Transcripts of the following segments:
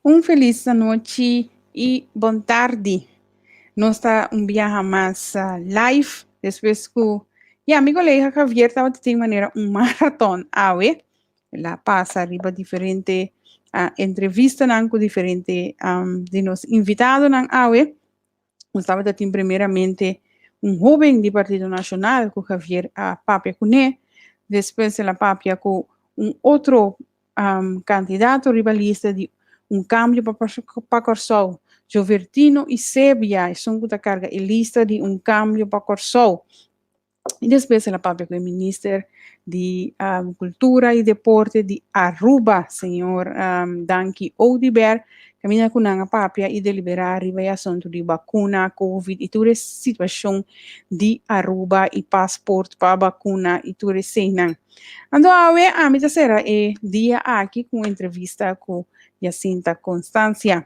Un felis anochi i bon tardi. Nos ta un biaha mas live despues ku ya mi kolega Javier tabata tin manera un maraton awe. El a pasa riba diferente entrevistanan ku diferente di nos invitadonan awe. Nos tabata tin primeramente un hoben di Partido Nacional ku Javier a papia kuné. Despues el a papia ku un otro kandidato riba lista di Un Kambio pa pa Kòrsou, Jovertino Isebia, esun ku ta karga e lista di Un Kambio pa Kòrsou. I despues el a papia ku e minister di Kultura i Deporte di Aruba, señor Danki Oduber, kaminda ku nan a papia i deliberá riba e asuntu di bakuna, covid i tur e situashon di Aruba i pasport pa bakuna i tur eseinan. Anto awe ami ta sera e dia aki ku un entrevista ku Jacinta Constancia.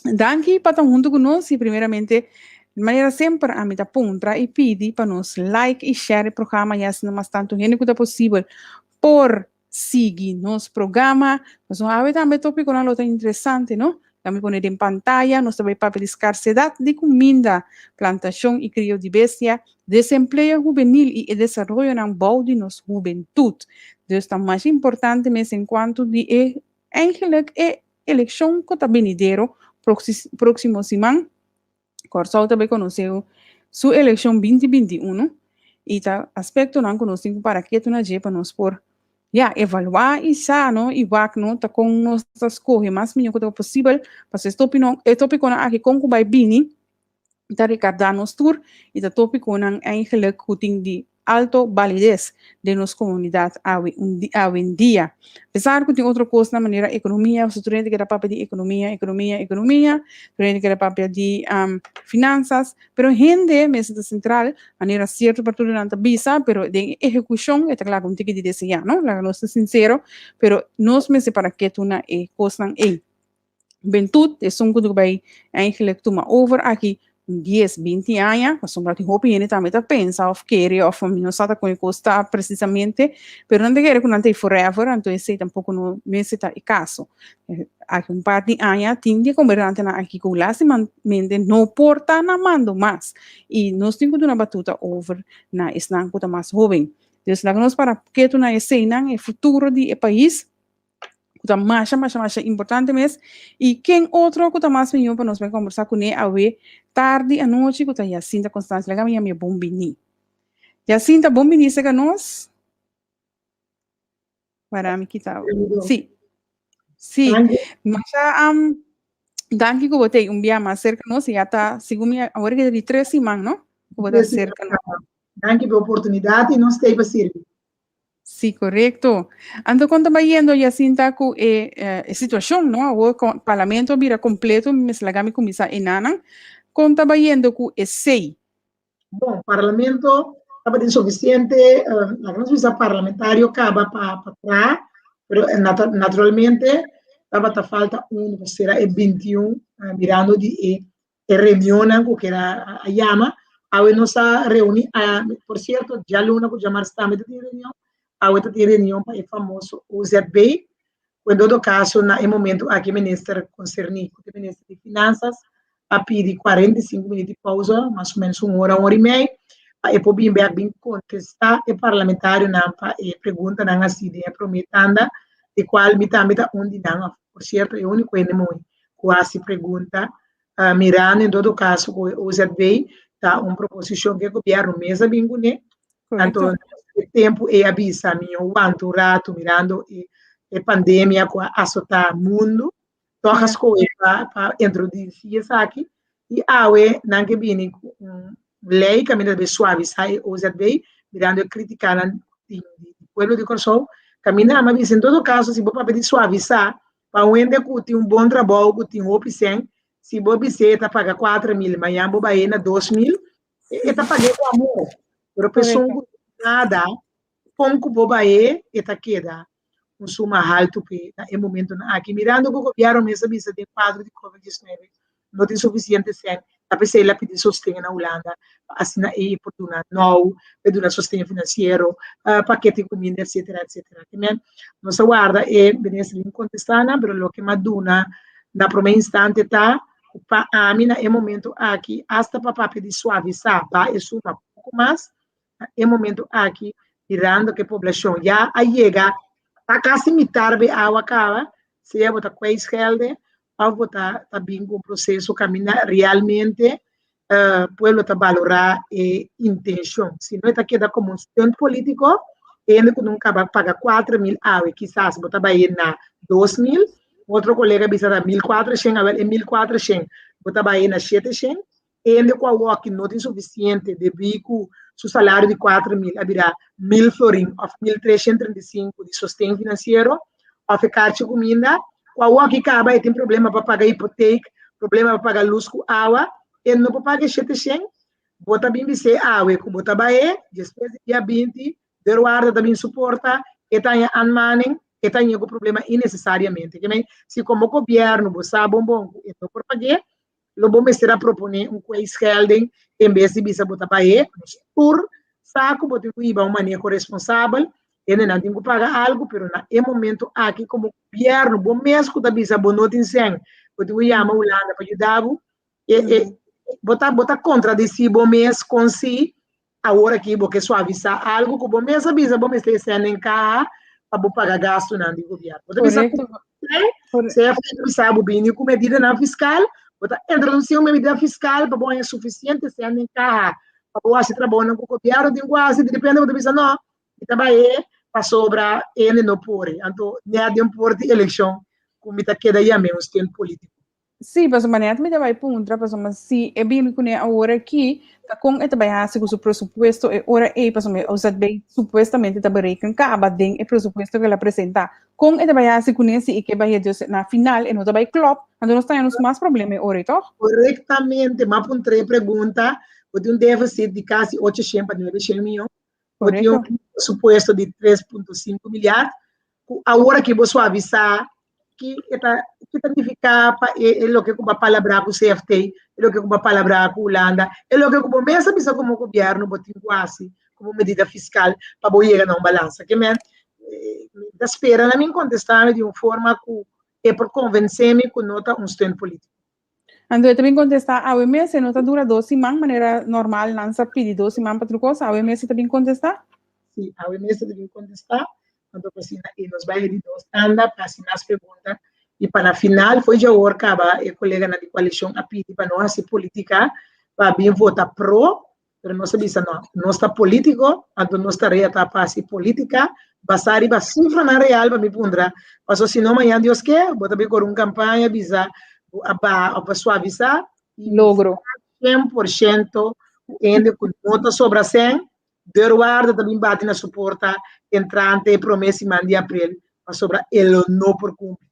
Danki pa ta huntu ku nos i primeramente manera semper ami ta puntra i pidi pa nos like i share e programa ya asina mas tantu hende ku ta posibel por sigui nos programa. Pasobra awe tambe topikonan lo ta interesante no. Ta mi pone den pantaya nos ta bai papia di skarsedat di kuminda, plantashon i krio di bestia, desempleo hubenil i e desaroyonan bou di nos hubentut. Dus ta mas importante mes enkuanto di e Eigenlijk e elekshon ku ta benidero próksimo siman, Kòrsou ta bai konosé su elekshon 2021 i ta aspektonan ku nos tin ku para ketu na dje pa nos por ya evaluá i sa no i wak no ta kon nos ta skohe mas mihó ku ta posibel pasobra e topikonan aki kon ku bai bini ta rekardá nos tur i ta tópikonan eigenlijk ku tin di alto balides den nos komunidat awe awendia. Apesar ku tin otro kosnan manera ekonomia, pasobra tur hende keda papia di ekonomia, ekonomia, ekonomia, tur hende keda papia di finansas, pero hende mester ta sentral manera sierto partidonan ta bisa, pero den e ehekushon e ta laga un tiki di deseá, no? Laga nos ta sinsero, pero nos mester para ketu na e kosnan ei. Hubentut, esun ku ta bai eigenlijk tuma over aki un dies, binti aña, pasobra tin hopi hende tambe ta pensa òf kere òf mi no sa ta kon e kos ta presisamente, pero nan ta kere ku nan ta ei forever, anto esei tampoko no mester ta e kaso. Aki un par di aña tin di e gobernantenan aki ku lastimamente no por ta na mando mas i nos tin ku duna batuta over na esnan ku ta mas hoben. Dus laga nos para ketu na eseinan, e futuro di e pais. ku ta masha masha masha importante mes i ken otro ku ta mas mihó pa nos bai kombersá kuné awe tardi anochi ku ta Jacinta Constancia. Laga mi yam'é bon biní. Jacinta, bon biní serka nos. Wara mi kita. Sí. Sí. Masha danki ku bo ta ei un bia mas serka nos. Ya ta, segun mi, awor ke ta di tres siman, no? Ku bo ta serka nos. Danki pa e oportunidat i nos ta ei pa sirbi. Sí, korekto. Anto kon ta bayendo Jacinta ku e e situashon, no? Awor kon parlamento a bira kompleto, mi mester laga mi kuminsá enanan. Kon ta bayendo ku esei? Bon, parlamento tabatin sufisiente, laga nos bisa parlamentario kaba pa pa traha, pero naturalmente tabata falta uno, sera e 21, mirando di e e reunionnan ku keda a yama. Awe nos a reuni, por sierto djaluna ku djamars tambe ta tin reunion, awe ta tin reunion pa e famoso OZB, ku en todo kaso na e momento aki minister konserní, ku ta e minister di Finansas, a pidi 45 minüt di pousa, mas o menos un ora, un ora i mei, pa e por bin bèk bin kontestá e parlamentarionan pa e preguntanan hasi den e promé tanda, di kual mi tambe ta un di nan, por sierto e úniko hende muhé ku hasi pregunta, mirando en todo kaso ku e OZB ta un proposishon ku e gobièrnu mes a bin kuné, anto e tempu ei a bisa mi a wanta un ratu mirando e e pandemia ku a asotá mundu, tòg a skohe pa pa introdusí esaki i awe nan ke bini ku un lei kaminda ta bin suavisá e OZB mirando e kritikanan di pueblo di Kòrsou, kaminda a bisa en todo kaso si bo papia di suavisá Pa un hende ku tin un bon trabou, ku tin hopi sèn, si bo bis'é e ta paga 4000, mañan bo bai na 2000, e ta pag'é ku amor. Pero pa esun ku no tin nada, kon ku bo bai e ta keda un suma haltu p'e na e momentunan aki. Mirando ku gobièrnu mes a bisa den kuadro di covid 19 no tin sufisiente sèn, ta p'esei el a pidi sosten na Hulanda pa asina ei por duna nou, pa e duna sosten finansiero, pakete di kuminda etsetera etsetera. Te men nos a warda e minister bin kontestá nan, pero loke m'a duna. na promé instante ta ku pa ami na e momento aki, asta pa papia di suavisá, ba e suma poko mas, na e momento aki, mirando ku e poblashon ya a yega ta kasi mitar be awa kaba, sea bo ta kwijtschelden òf bo ta ta bin ku un proseso kaminda realmente pueblo ta balorá e intenshon. Si no e ta keda komo un stunt polítiko, hende ku nunka a paga 4000 awe kisas bo ta bai na 2000, otro kolega bisa ta 1400, awel e 1400 bo ta bai na 700, hende ku awoki no tin sufisiente debí ku su salario di 4000 a bira 1000 florin òf 1335 di sosten finansiero òf e karchi kuminda, ku awoki kaba e tin problema pa paga hipotek, problema pa paga lus ku awa, e no por paga e 700, bo ta bin bis'é awe ku bo ta bai despues di dia 20, deurwaarder ta bin su porta, e ta haña aanmaning, e ta haña ku problema innesesariamente. Ke men, si komo gobièrnu bo sa bon bon ku e no por pag'é, lo bo mester a proponé un kwijtschelding en bes di bisa bo ta bai. Nos tur sa ku bo tin ku hiba un maneho responsabel, hendenan tin ku paga algu, pero na e momento aki komo gobièrnu bo mes ku ta bisa bo no tin sèn, bo tin ku yama Hulanda pa yuda bo, e e bo ta bo ta kontradisí bo mes kon si awor aki bo ke suavisá algu ku bo mes a bisa bo mester sèn den kaha pa bo paga gastunan di gobièrnu. Bo ta bisa ku sea bisa bo bini ku medidanan fiskal, bo ta introdusí un medida fiskal pa bo haña sufisiente sèn den kaha pa bo hasi trabounan ku gobièrnu tin ku hasi, di repente bo ta bisa no, mi ta bai e pasobra hende no por e. Anto nèt den por di elekshon ku mi ta keda yam'é un stunt polítiko. Sí, pasobra net mi ta bai puntra, pasobra si e bini kuné awor aki, ta kon e ta bai hasi ku su presupuesto e ora ei, pasobra e OZB supuestamente ta bereken kaba den e presupuesto ku el a presentá. Kon e ta bai hasi kuné si e ke bai dus na final e no ta bai klòp, anto nos ta haña nos mas problema e ora ei, tòg? Korektamente, m'a puntra e pregunta, bo tin un deficit di kasi 800 pa 900 mion, bo tin un presupuesto di 3.5 milyard, ku awor aki bo suavisá ki e ta ki ta nifiká pa e e loke ku bo a palabrá ku CFT, e loke ku bo a palabrá ku Hulanda, e loke ku bo mes a bisa komo gobièrnu bo tin ku hasi komo medida fiskal pa bo yega na un balansa. Ke men mi ta spera nan min kontestá mi di un forma ku e por konvensé mi ku no ta un stunt polítiko. Anto e ta bin kontestá awe mes, e no ta dura dos siman manera normal nan sa pidi dos siman pa tur kos, awe mes e ta bin kontestá? Sí, awe mes e ta bin kontestá, anto pa asina e nos bai di dos tanda pa hasi mas pregunta i pa na final fo'i djaor kaba e koleganan di koalishon a pidi pa no hasi politika pa bin vota pro. Pero nos a bisa no, nos ta polítiko, anto nos tarea ta pa hasi polítika basá riba sifranan real pa mi puntra, paso si no mañan Dios ke, bo ta bin kore un kampaña bisa bo a baha òf a suavisá i Logro. 100% ku hende ku no ta sobra sèn, deurwaarder ta bin bati na su porta entrante e promé siman di aprel, pasobra e lo no por kumpli.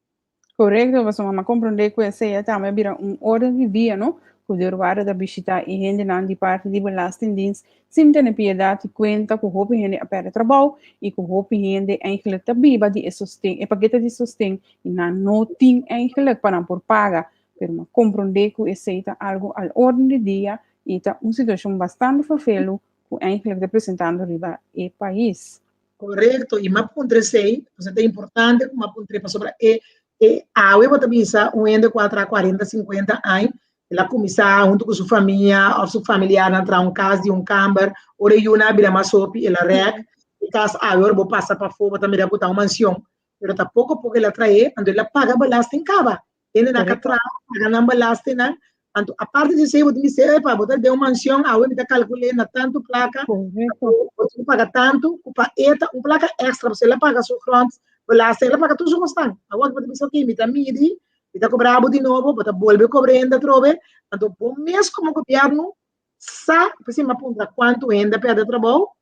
Korekto, pasobra m'a komprondé ku esei a tambe a bira un orden di dia, no? Ku deurwaarder ta bishitá e hendenan di parti di Belastingdienst sin tene piedat i kuenta ku hopi hende a pèrdè trabou i ku hopi hende eigenlijk ta biba di e sosten, e pakete di sosten i nan no tin eigenlijk pa nan por paga. Pero m'a komprondé ku esei ta algu al orden di dia i ta un situashon bastante fervelu ku eigenlijk ta presentando riba e pais. Korekto, i m'a puntra esei, pasobra ta importante ku m'a puntr'é, pasobra e e awe bo ta bisa un hende ku a traha kuarenta, sinkuenta aña, el a kuminsá huntu ku su famia òf su familiarnan traha un kas di un kamber, ora e yunan a bira mas hopi el a rèk e kas awe ora bo pasa pafó bo ta mira ku ta un mansion, pero ta poko poko el a traé, anto el a paga belasting kaba. Hendenan ka traha, paga nan belastingnan. Anto, aparte di esei, bo tin di sey, epa, bo ta den un mansion, awe mi ta kalkul'é na tantu plaka, bo tin ku paga tantu, ku pa e ta un plaka èkstra, pasobra el a paga su grondbelasting, el a paga tur su kosnan. Awor bo ta bisa, ok, mi ta midi, mi ta kobra bo di nobo, bo ta bolbe kobra hende atrobe. Anto, bo mes komo gobièrnu sa, p'esei mi a puntra kuantu hende a pèrdè trabou,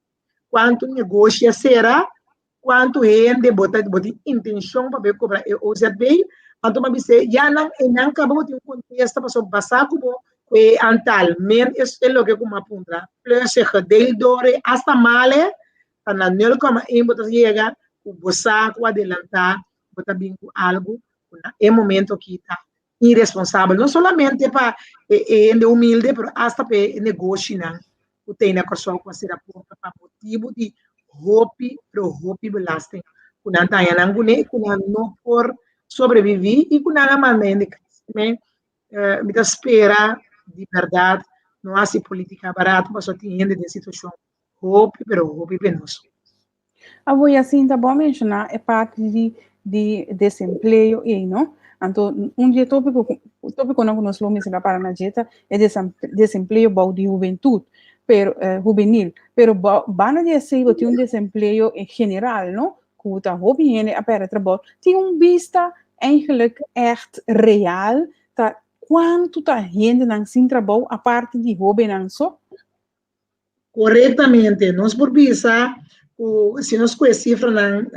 kuantu negoshi a sera, Kuantu hende bo ta bo tin intenshon pa bai kobra e OZB? Anto mi a bis'é, ya nan e nan kaba bo tin un kontesta pasobra basá ku bo ku e antal men es e loke ku mi a puntra plus e gedeeld door e asta male ta na nul koma ein bo ta yega ku bo sa ku adelantá bo ta bin ku algu ku na e momento aki ta iresponsabel no solamente pa e hende humilde pero asta pa e negoshinan ku tin na Kòrsou ku a sera porta pa motibu di hopi pero hopi belasting ku nan ta haña nan kuné ku nan no por sobreviví i ku nan a manda hende kas. Mi, mi ta spera di bèrdat no hasi polítika barato pasobra tin hende den situashon hopi pero hopi penoso. Abo Jacinta, bo a menshoná e parti di di desempleo ei, no? Anto un di e tópiko tópikonan ku nos lo mester a para na dje ta e desempleo bou di hubentut, pero hubenil. Pero banda di esei bo tin un desempleo en general, no? Ku ta hopi hende a pèrdè trabou. Tin un bista eigenlijk ègt real ta kuantu ta hendenan sin trabou aparte di hóbennan so? Korektamente, nos por bisa ku si nos kohe sifranan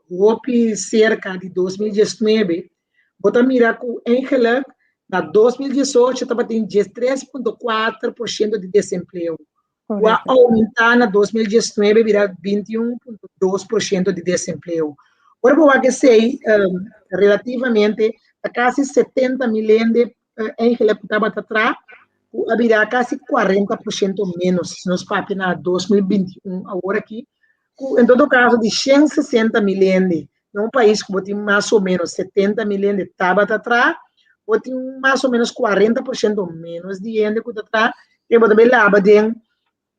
hopi serka di 2019, bo ta mira ku eigenlijk na 2018 tabatin 13.4% di desempleo, ku a oumentá na 2019 bira 21.2% di desempleo. Ora bo wak esei, relativamente ta kasi 70 mil hende eigenlijk ku tabata traha, ku a bira kasi 40% ménos, si nos papia na 2021 awor aki, ku en todo kaso di 160 mil hende na un pais ku bo tin mas o ménos 70 mil hende tabata traha, bo tin mas o ménos 40% ménos di hende ku ta traha, i bo ta bai laba den,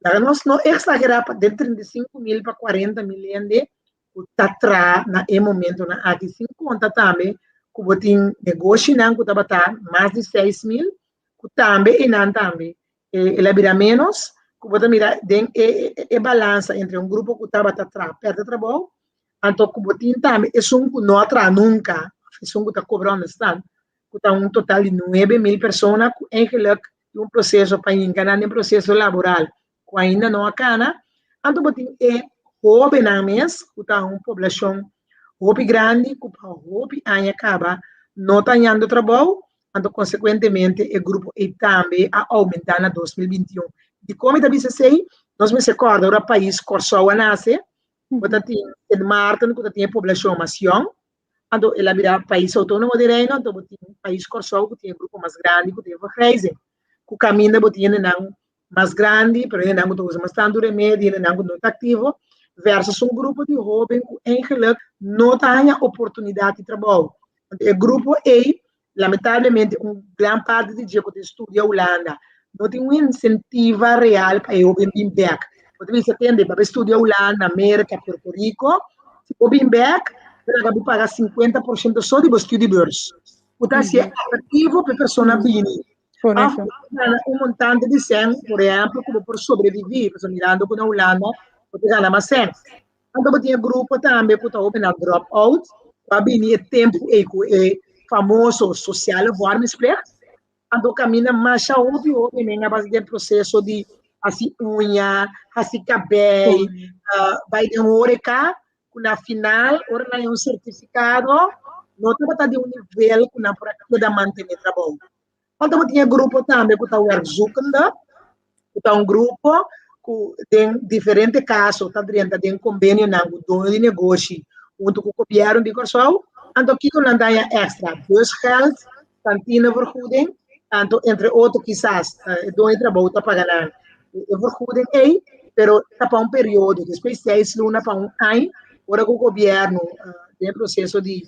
laga nos no eksagerá, pa den 35 mil pa 40 mil hende ku ta traha na e momentonan aki, sin konta tambe ku bo tin negoshinan ku tabata mas di 6000, ku tambe einan tambe el a bira ménos, ku bo ta mira den e balansa entre un grupo ku tabata traha pèrdè trabou, anto ku bo tin tambe esun ku no a traha nunka, esun ku ta kobra onderstand, ku ta un total di 9000 persona ku eigenlijk tin un proseso pa hinka nan den proseso laboral ku ainda no a kana, anto bo tin e hóbennan mes ku ta un poblashon hopi grandi ku pa hopi aña kaba no ta hañando trabou, anto konsekuentemente e grupo ei tambe a oumentá na 2021. Dikon mi ta bisa esei? Nos mester kòrda ora pais Kòrsou a nase, bo ta tin Sint Maarten ku ta tin e poblashon mas yòn, anto el a bira pais outónomo di Reino, anto bo tin pais Kòrsou ku tin e grupo mas grandi ku tin e vergrijzing, ku kaminda bo tin hendenan mas grandi, pero hendenan ku ta usa mas tantu remedi, hendenan ku no ta aktivo, versus un grupo di hóben ku eigenlijk no ta haña oportunidat di trabou. Anto e grupo ei, lamentablemente un gran parti di dje ku ta studia Hulanda no tin un insentiva real pa e hóben bin bèk. Bo ta bisa tende, bo a bai studia Hulanda, Merka, Puerto Rico, si bo bin bèk, bo ta bo paga 50% so di bo studiebeurs. Ku ta hasié atraktivo pa e persona bini. Of bo ta gana un montante di sèn, por ehèmpel, ku bo por sobreviví, pasobra mirando ku na Hulanda bo ta gana mas sèn. Anto bo tin e grupo tambe ku ta hóbennan drop out, ku a bini e tempu ei ku e famoso sociale vormingsplicht. Anto kaminda masha hopi hóbennan a pasa den proseso di hasi uña, hasi kabei, bai den horeka, ku na final ora nan haña un sertifikado no tabata di un nivel ku nan por a keda mantené trabou. Anto bo tin e grupo tambe ku ta werkzoekende, ku ta un grupo ku den diferente kaso ta drenta den kombenionan ku doño di negoshi huntu ku gobièrnu di Kòrsou. Anto kiko nan ta haña èkstra? Busgeld, kantinevergoeding, anto entre otro kisas e doño di trabou ta paga nan e vergoeding ei, pero ta pa un periodo, despues seis luna pa un aña, ora ku gobièrnu den e proseso di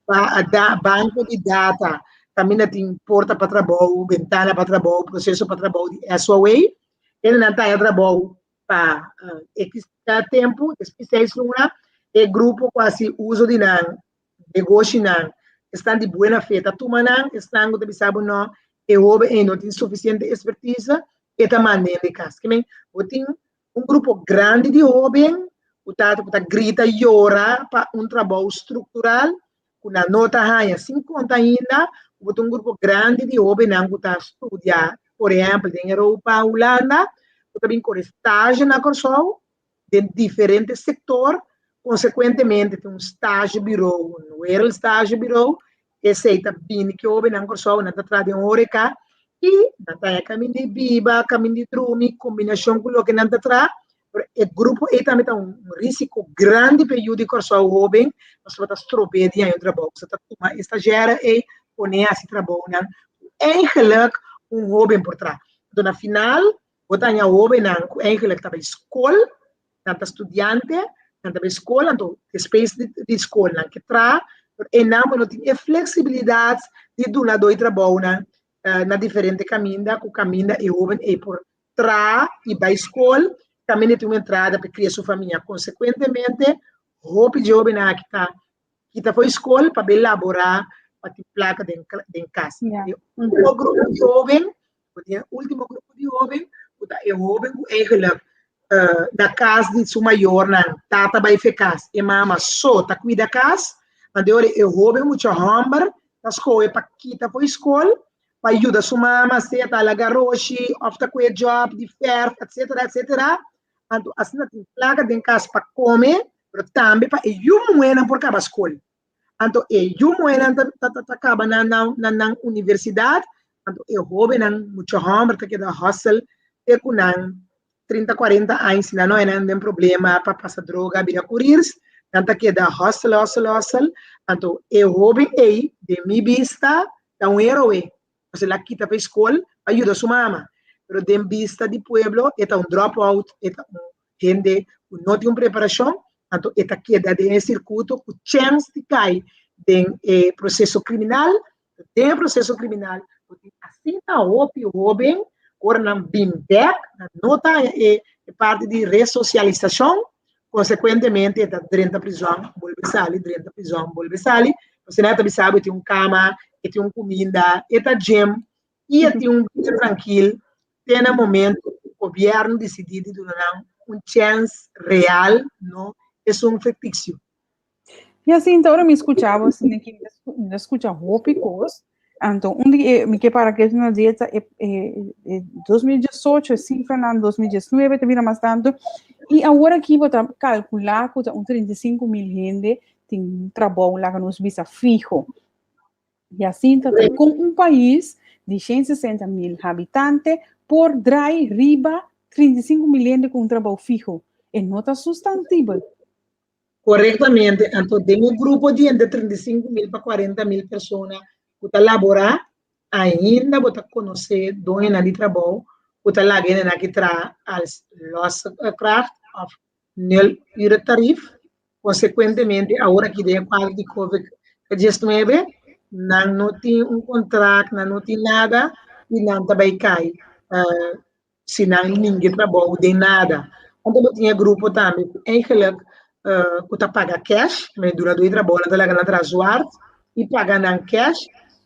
banko di data kaminda tin porta pa trabou, bentana pa trabou, proseso pa trabou di SOA, hendenan ta haña trabou pa ekis tempu, despues seis luna, e grupo ku hasi uso di nan negoshinan, esnan di buena fe ta tuma nan, esnan ku ta bisa bo no, e hoben ei no tin sufisiente ekspertise, e ta manda hende kas. Ke men, bo tin un grupo grandi di hoben ku ta ku ta grita yora pa un trabou struktural ku nan no ta haña, sin konta ainda ku bo tin un grupo grandi di hobennan ku ta studia, por ehèmpel den Europa, Hulanda, ku ta bin kore stage na Kòrsou den diferente sektor, konsekuentemente tin un stagebureau, un wereldstagebureau, esei ta bini ki hobennan Kòrsou, nan ta traha den horeka i nan ta haña kaminda di biba, kaminda di drumi, kombinashon ku loke nan ta traha, pero e grupo ei tambe ta un risiko grandi pa e yu di Kòrsou hoben, pasobra ta strob'é di haña un trabou, pasobra ta tuma e stazjèra ei pon'é hasi trabounan ku eigenlik un hoben por traha. Anto na final bo ta haña hobennan ku eigenlik ta bai skol, nan ta studiante, nan ta bai skol, anto despues di skol nan ke traha, Pero einan bo no tin e flexibilidad di dunadó di trabounan na diferente kaminda, ku kaminda e hóben ei por traha i bai skol, kaminda e tin un entrada pa e kria su famia. Konsekuentemente, hopi di hóbennan aki ta kita for skol pa bai laborá pa tin plaka den den kas. E último grupo di hóben, bo tin e último grupo di hóben, ku ta e hóben ku eigenlijk na kas di su mayornan, tata bai fe kas, e mama so ta kuida kas, anto e ora e hóben mucha hòmber ta skohe pa kita for skol pa yuda su mama, sea ta hala garoshi òf ta kue jòb di fèrf, etsetera, etsetera. Anto asina tin plaka den kas pa kome, pero tambe pa e yu muhénan por kaba skol. Anto e yu muhénan ta ta ta kaba nan nan nan nan universidat, anto e hóbennan mucha hòmber ta keda hustle te ku nan 30, 40 aña, si nan no haña nan den problema pa pasa droga, bira kurirs, nan ta keda hustle, hustle, hustle. Anto e hóben ei, den mi bista, ta un héroe, pasobra el a kita pa e skol pa yuda su mama. Pero den bista di pueblo e ta un drop out, e ta un hende ku no tin un preparashon, anto e ta keda den e sirkuto ku chèns di kai den e proseso kriminal. Den e proseso kriminal bo tin asina hopi hóben ku ora nan bin bèk nan no ta haña e parti di resosialisashon, konsekuentemente e ta drenta prizòn, bolbe sali, drenta prizòn, bolbe sali. Pasobra nan ta bisa bo e tin un kama, e tin un kuminda, e ta gym i e tin un bida trankil te na momento ku gobièrnu disidí di duna nan un chèns real, no esun fiktisio. I asin, ora mi skucha bo, asina ki mi ta skucha hopi kos. Anto, un di e, mi ke para ketu na dieta, e, e, e 2018, e sifranan 2019 ta bira mas tantu. I awor aki bo ta kalkulá ku ta un 35 mil hende tin trabou, laga nos bisa, fiho. I asin ta kon un pais di 160 mil habitante por drai riba 35 mil hende ku un trabou fiho? E no ta sustantibel. Korektamente, anto den e grupo di entre 35 mil pa 40 mil persona ku ta laborá, ainda bo ta konosé doñonan di trabou ku ta laga hendenan aki traha als losse kracht òf nul urentarif. Konsekuentemente, awor aki den e kuadro di Covid 19, nan no tin un kontrakt, nan no tin nada i nan ta bai kai si nan ninge trabou den nada. Anto bo tin e grupo tambe ku eigenlijk ku ta paga cash, men duna dui trabou nan ta laga nan traha zwart i paga nan cash,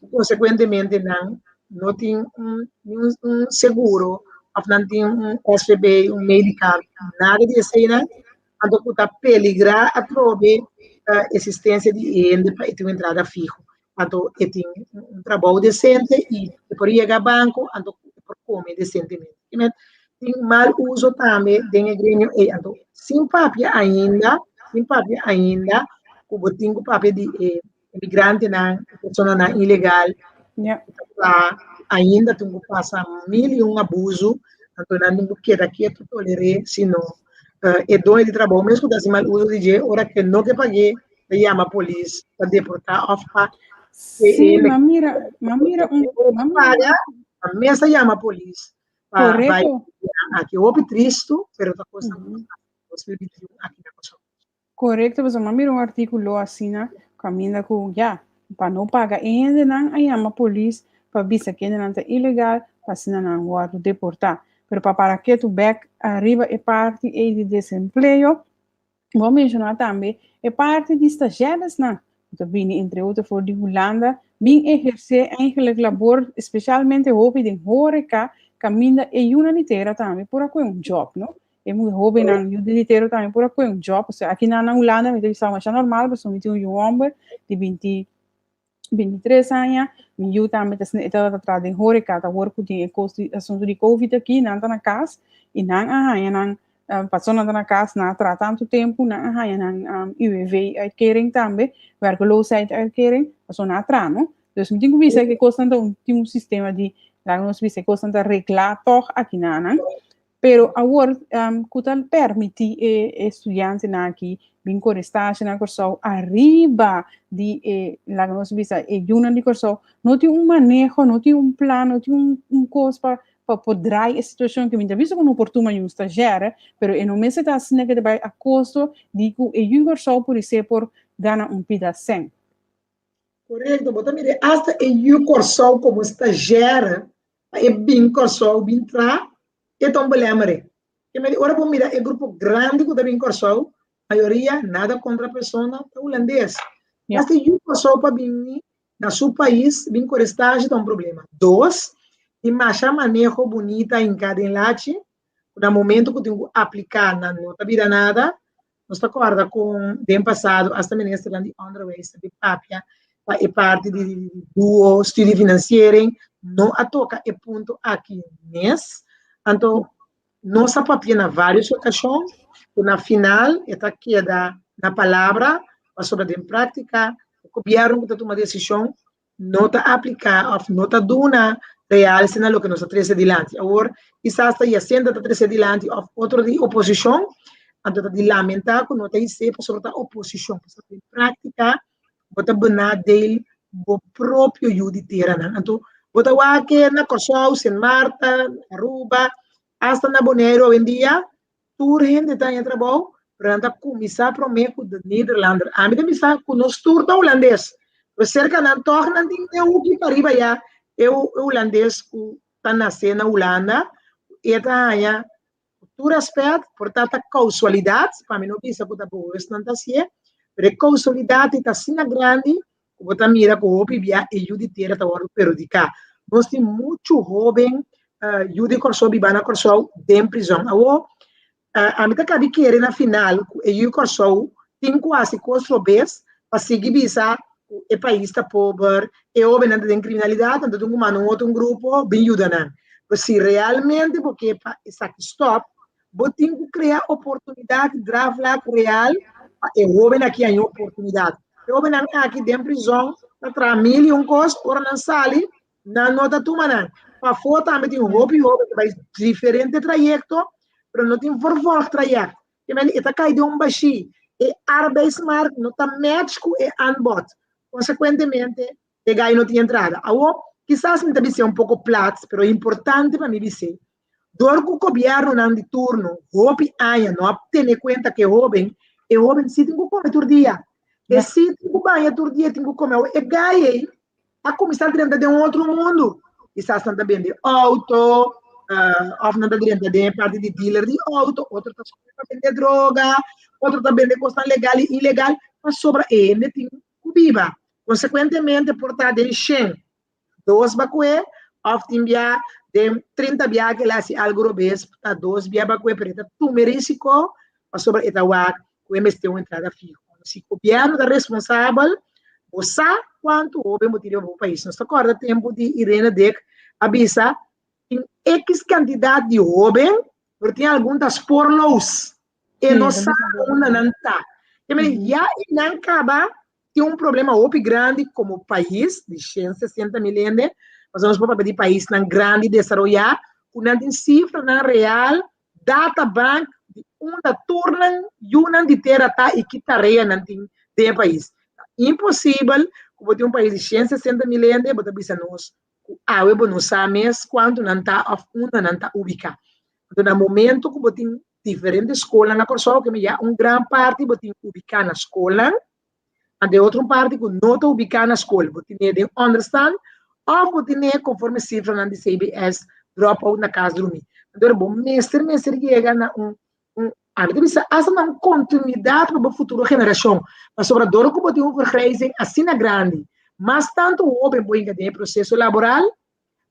konsekuentemente nan no tin un un seguro òf nan tin un SVB, un medical, nada di eseinan, anto ku ta peligrá atrobe esistensia di e hende pa e tin un entrada fiho. Anto e tin un trabou desente i e por yega banko, anto e por kome desentemente. Kimen tin mal uso tambe den e gremio ei. Anto sin papia ainda, sin papia ainda ku bo tin ku papia di e migrantenan, e personanan ilegal, ku ta traha, ainda tin ku pasa mil i un abuso, anto nan tin ku keda ketu toler'é, sino e doño di trabou mes ku ta hasi mal uso di dje, ora ke no ke pag'é, ta yama polis pa deportá òf pa Sí, ma mira, ma mira un, ma mira. Paga, a mes ta yama polis pa bai Correcto. aki. Hopi tristu, pero ta kosnan ku ta pasa den 2021 aki na Kòrsou. Correcto, pasobra mi mira un artíkulo asina kaminda ku ya, pa no paga e hendenan a yama polis pa bisa ku e hendenan ta ilegal pa asina nan wòrdu deportá. Pero pa para ketu bèk ariba e parti ei di desempleo, Bo a menshoná tambe e parti di stagiairesnan ku ta bini entre otro for di Hulanda bin ehersé eigenlijk labor, espesialmente hopi den horeca, kaminda e yunan di tera tambe por a kohe un job, no? E hóbennan yu di tera tambe por a kohe un job. Osea, aki nan na Hulanda mi ta bisa masha normal pasobra mi tin un yu hòmber di binti 23 aña, mi yu tambe ta e tabata traha den horeca, ta awor ku tin e kos di asuntu di covid aki, nan ta na kas i nan a haña nan pasobra nan ta na kas, nan a traha tantu tempu, nan a haña nan UWV uitkering tambe, werkeloosheid uitkering, pasobra nan a traha no. Dus mi tin ku bisa ku e kosnan ta un tin un sistema di laga nos bisa e kosnan ta reglá tòg aki nan. Pero awor ku ta permití e estudiantenan aki bin kore stasje na Kòrsou ariba di e, laga nos bisa, e yunan di Kòrsou, no tin un maneho, no tin un plan, no tin un kos pa pa por drai e situashon ku mi ta bisa ku no por tuma yu stazjèr, pero e no mester ta asina ku ta bai a kosto di ku e yu di Kòrsou por isé por gana un pida sèn. Korekto, bo ta mira asta e yu Kòrsou komo stagiaire pa e bin Kòrsou bin traha, e ta un belèmere. Ke medi ora bo mira e grupo grandi ku ta bin Kòrsou, mayoria, nada kontra persona, ta hulandes. Asta e yu Kòrsou pa bini na su pais bin kore stage ta un problema. Dos, tin masha maneho bunita hinká den lachi, ku na momento ku tin ku apliká nan no ta bira nada. Nos ta kòrda kon den pasado asta ministernan di onderwijs ta bin papia pa e parti di duo studiefinanciering no a toka e punto aki mes. Anto nos a papia na varios okashon ku na final e ta keda na palabra pasobra den práktika e gobièrnu ku ta tuma desishon no ta apliká òf no ta duna realse na loke nos a trese dilanti. Awor, kisas ta Jacinta ta trese dilanti òf otro di oposishon, anto ta di lamentá ku no ta hise pasobra ta oposishon. Pasobra den práktika bo ta benadeel bo propio yu di teranan. Anto bo ta wak na Kòrsou, Sint Maarten, Aruba, asta na Boneiru awendia, Tur hende ta haña trabou, pero nan ta kuminsá promé ku de Nederlander. Ami ta bisa ku nos tur ta hulandes, pero serka nan tòg nan tin e huki pariba ya e hulandes ku ta nasé na Hulanda, e ta haña ku tur rèspèt, por ta ta kousualidat, pa mi no bisa ku ta bewust nan ta hasié, pero e kousualidat ei ta asina grandi ku bo ta mira ku hopi bia e yu di tera ta wòrdu perhudiká. Nos tin muchu hóben yu di Kòrsou bibá na Kòrsou den prizòn. Awor, ami ta kabi kere na final ku e yu di Kòrsou tin ku hasi kos robes pa sigui bisa ku e pais ta pober, e hóbennan ta den kriminalidat, anto tin ku manda un otro grupo bin yuda nan. Pero si realmente bo ke pa esaki stòp, bo tin ku krea oportunidat, draafvlak real pa e hóben aki haña oportunidat. E hóbennan aki den prizòn ta traha mil i un kos, ora nan sali, nan no ta tuma nan. Pafó tambe tin hopi hóben ta bai diferente trayekto, pero no tin vervolgtraject. Ke men e ta kai den un bashí. E arbeidsmarkt no ta match ku e aanbod. Konsekuentemente, e gai no tin entrada. Awor, kisas mi ta bis'é un poko plat, pero importante pa mi bis'é, dor ku gobièrnunan di turno hopi aña no a tene kuenta ku e hóben, e hóben sí tin ku kome tur dia, e sí tin ku baña tur dia, tin ku kome. Awor, e gai ei a kuminsá drenta den un otro mundu. Kisas nan ta bende outo, òf nan ta drenta den e parti di dealer di outo, otro ta scoge pa bende droga, otro ta bende kosnan legal i ilegal, pasobra e hende tin ku biba. Konsekuentemente por ta den shen dos bakue òf tin bia den 30 bia ku el a hasi algu robes ta dos bia bakue pero e ta tuma e risiko pasobra e ta wak ku e mester un entrada fiho. Si gobièrnu ta responsabel bo sa kuantu hoben bo tin riba bo pais. Nos ta kòrda tempu di Irene Dick a bisa tin ekis kantidat di hoben pero tin algun ta spoorloos. E no sa unda nan ta. Ya e nan kaba tin un problema hopi grandi komo pais di 160 mil hende, pasobra nos por papia di paisnan grandi desaroyá, ku nan tin sifranan real, databank di unda tur nan yunan di tera ta i ki tarea nan tin den e pais. Ta imposibel ku bo tin un pais di 160 mil hende, bo ta bisa nos ku awe bo no sa mes kuantu nan ta òf unda nan ta ubiká. Anto na momento ku bo tin diferente skolnan na Kòrsou, ke ya un gran parti bo tin ubiká na skolnan, anto e otro un parti ku no ta ubiká na skol, bo tin'é den ònderstan òf bo tin'é konforme sifranan di CBS dròp out na kas drumí. Anto bo mester mester yega na un un ami ta bisa asta na un kontinuidat pa bo futuro generashon, pasobra dor ku bo tin un vergrijzing asina grandi, mas tantu hoben bo hinka den e proseso laboral,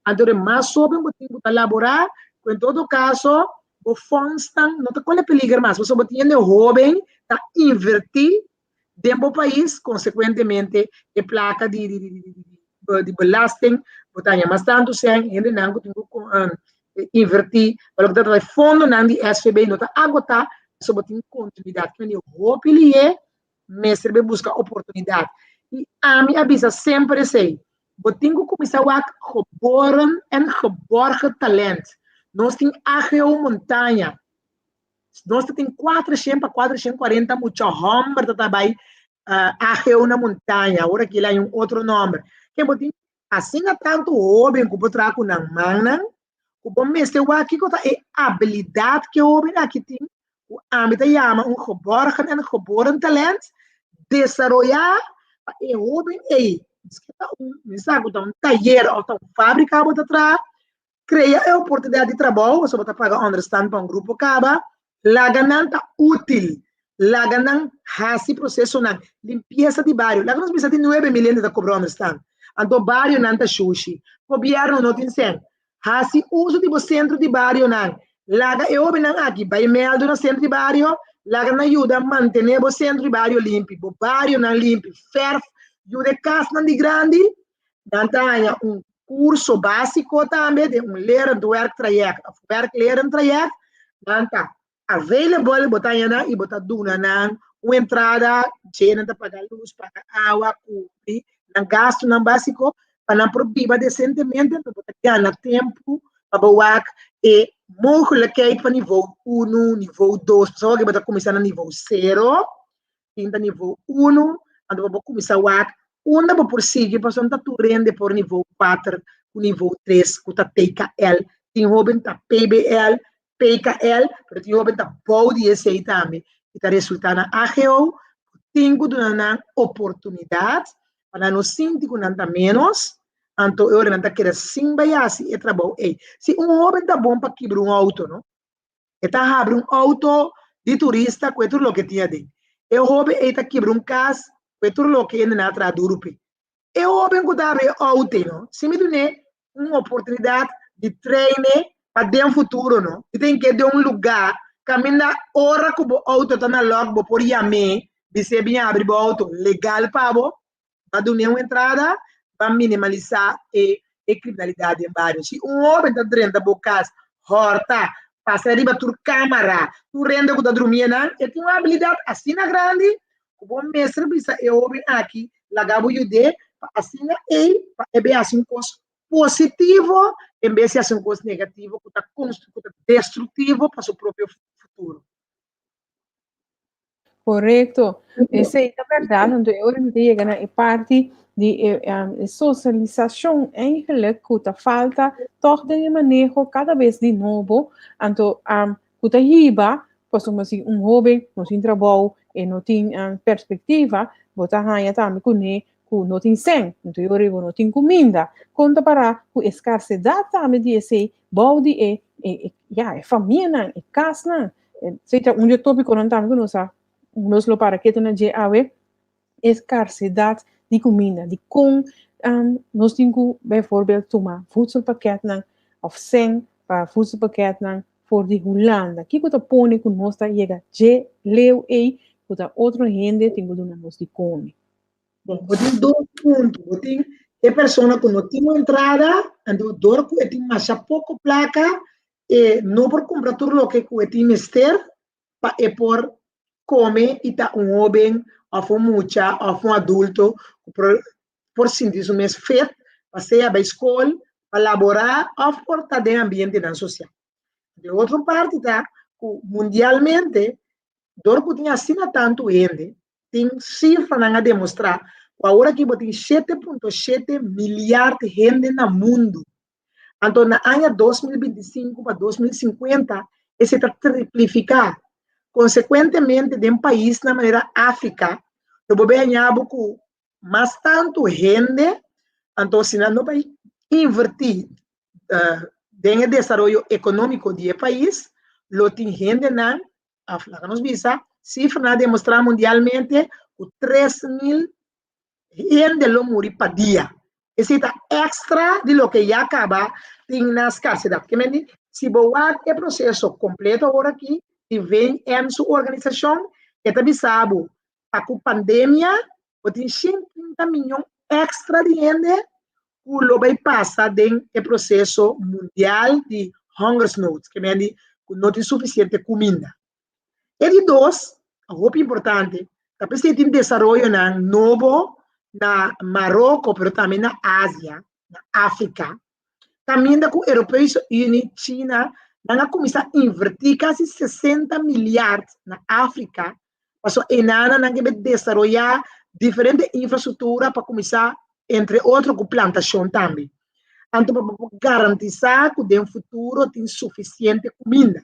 Anto de mas hoben bo tin ku ta laborá, ku en todo kaso bo fondsnan no ta kore peliger mas, pasobra bo tin hende hoben ta invertí den bo pais, konsekuentemente e plaka di di di belasting bo ta haña mas tantu sèn, hendenan ku tin ku invertí pa loke ta trata e fondonan di SVB no ta agotá, pasobra bo tin kontinuidat. Hopi lié mester be buska oportunidat. I ami a bisa semper esei, bo tin ku kuminsá wak geboren en geborgen talent. Nos tin AGO Montaña. Nos ta tin 400 pa 440 mucha hòmber ta ta bai AGO na Montaña. Awor aki el a haña un otro nòmber. Ke bo tin asina tantu hóben ku por traha ku nan mannan, ku bo mester wak kiko ta e abilidat ku e hóben aki tin ku ami ta yama un geborgen en geboren talent, desaroyá pa e hóben ei. Miske ta un, mi sa ku ta un tayer òf ta un fábrika bo ta traha, krea e oportunidat di trabou, pasobra bo ta paga ònderstant pa un grupo kaba, laga nan ta útil, laga nan hasi prosesonan, limpiesa di bario, laga nos bisa tin 9000 hende ta kobra ònderstant, anto barionan ta shushi, gobièrnu no tin sèn, hasi uso di bo sentro di barionan, laga e hóbennan aki bai mèldu na sentro di bario, laga nan yuda mantené bo sentro di bario limpi, bo barionan limpi, fèrf, yuda e kasnan di grandi, nan ta haña un kurso básiko tambe den un lerend werktraject òf werklerend traject, nan ta available, bo ta haña nan i bo ta duna nan un entrada, dje nan ta paga lus, paga awa, kubri nan gastunan básiko pa nan por biba desentemente, anto bo ta gana tempu pa bo wak e mogelijkheid pa nivo unu, nivo dos, pasobra awor bo ta kuminsá na nivo sero, tin ta nivo unu, anto bo por kuminsá wak unda bo por sigui pasobra no ta tur hende por nivo kuater ku nivo tres ku ta TKL. Tin hoben ta PBL, PKL, pero tin hoben ta bou di esei tambe i ta resultá na AGO. Bo tin ku duna nan oportunidat pa nan no sinti ku nan ta ménos, anto e ora nan ta keda sin bai hasi e trabou ei. Si un hoben ta bon pa kibra un outo, no? E ta habri un auto di turista ku e tur loke tin aden. E hoben ei ta kibra un kas ku e tur loke hende nan a traha duru p'e. E hoben ku ta habri e auto ei no, si mi dun'é un oportunidat di train'é pa den futuro no, mi tin ke den un lugá kaminda ora ku bo auto ta na lòk bo por yam'é bis'é bin habri bo auto legal pa bo, pa dun'é un entrada pa minimalisá e e kriminalidat den bario. Si un hoben ta drenta bo kas, hòrta, pasa riba tur kámara, tur hende ku ta drumí einan, e tin un abilidat asina grandi ku bo mester bisa e hoben aki laga bo yud'é pa asina ei pa e bin hasi un kos positivo en bes di hasi un kos negativo ku ta ku ta destruktivo pa su propio futuro. Korekto. Esei ta bèrdat. Anto e ora mi ta yega na e parti di e e sosialisashon eigenlijk ku ta falta tòg den e maneho kada bes di nobo. Anto ku ta hiba pasobra si un hóben no tin trabou, e no tin perspektiva, bo ta haña tambe kuné ku no tin sèn, anto e ora bo no tin kuminda. Kon ta pará ku e skarsedat tambe di esei bou di e e ya e famianan, e kasnan. Esei ta un di e tópikonan tambe ku nos a nos lo para ketu na dje awe, e skarsedat di kuminda, di kon nos tin ku beivoorbeeld tuma voedselpakketnan òf sèn pa voedselpakketnan for di Hulanda. Kiko ta pone ku nos ta yega dje leu ei ku ta otro hende tin ku duna nos di kome? Bon, bo tin dos punto. Bo tin e persona ku no tin un entrada, anto dor ku e tin masha poko plaka, e no por kumpra tur loke ku e tin mester pa e por kome i ta un hóben òf un mucha òf un adulto ku por por sinti su mes fit pa sea bai skol, pa laborá òf por ta den ambientenan sosial. De otro parti ta ku mundialmente dor ku tin asina tantu hende, tin sifranan a demostrá ku awor aki bo tin 7.7 miliard hende na mundu. Anto na aña 2025 pa 2050 esei ta triplifiká. Konsekuentemente den paisnan manera Afrika lo bo bai haña bo ku mas tantu hende, anto si nan no bai invertí den e desaroyo ekonómiko di e pais, lo tin hendenan Of laga nos bisa, sifranan a demostrá mundialmente ku 3000 hende lo muri pa dia. Esei ta èkstra di loke ya kaba tin na skarsedat. Ke men di, si bo wak e proseso kompleto awor aki di VN su organisashon, e ta bisa bo pa ku pandemia bo tin 130 miyon èkstra di hende ku lo bai pasa den e proseso mundial di hongersnood, ke men di ku no tin sufisiente kuminda. E di dos, hopi importante, ta p'esei tin desaroyonan nobo na Maroko, pero tambe na Asia, na Afrika, kaminda ku Europese Unie, China, nan a kuminsá invertí kasi 60 miliard na Afrika, pasobra einan nan ke bai desaroyá diferente infrastruktura pa kuminsá entre otro ku plantashon tambe. Anto pa bo por garantisá ku den futuro tin sufisiente kuminda.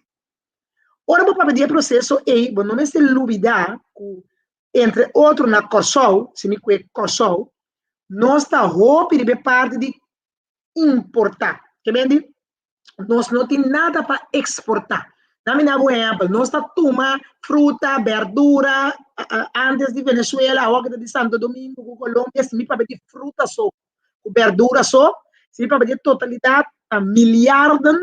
Ora bo papia di e proseso ei, bo no mester lubidá ku entre otro na Kòrsou, si mi kue Kòrsou, Nos ta hopi riba e parti di importá. Ke men di? Nos no tin nada pa eksportá. Na mi na bo ehèmpel, nos ta tuma fruta, bèrdura, antes di Venezuela, awor ku ta di Santo Domingo ku Colombia, si mi papia di fruta so, ku bèrdura so, si mi papia di totalidat, ta miliarden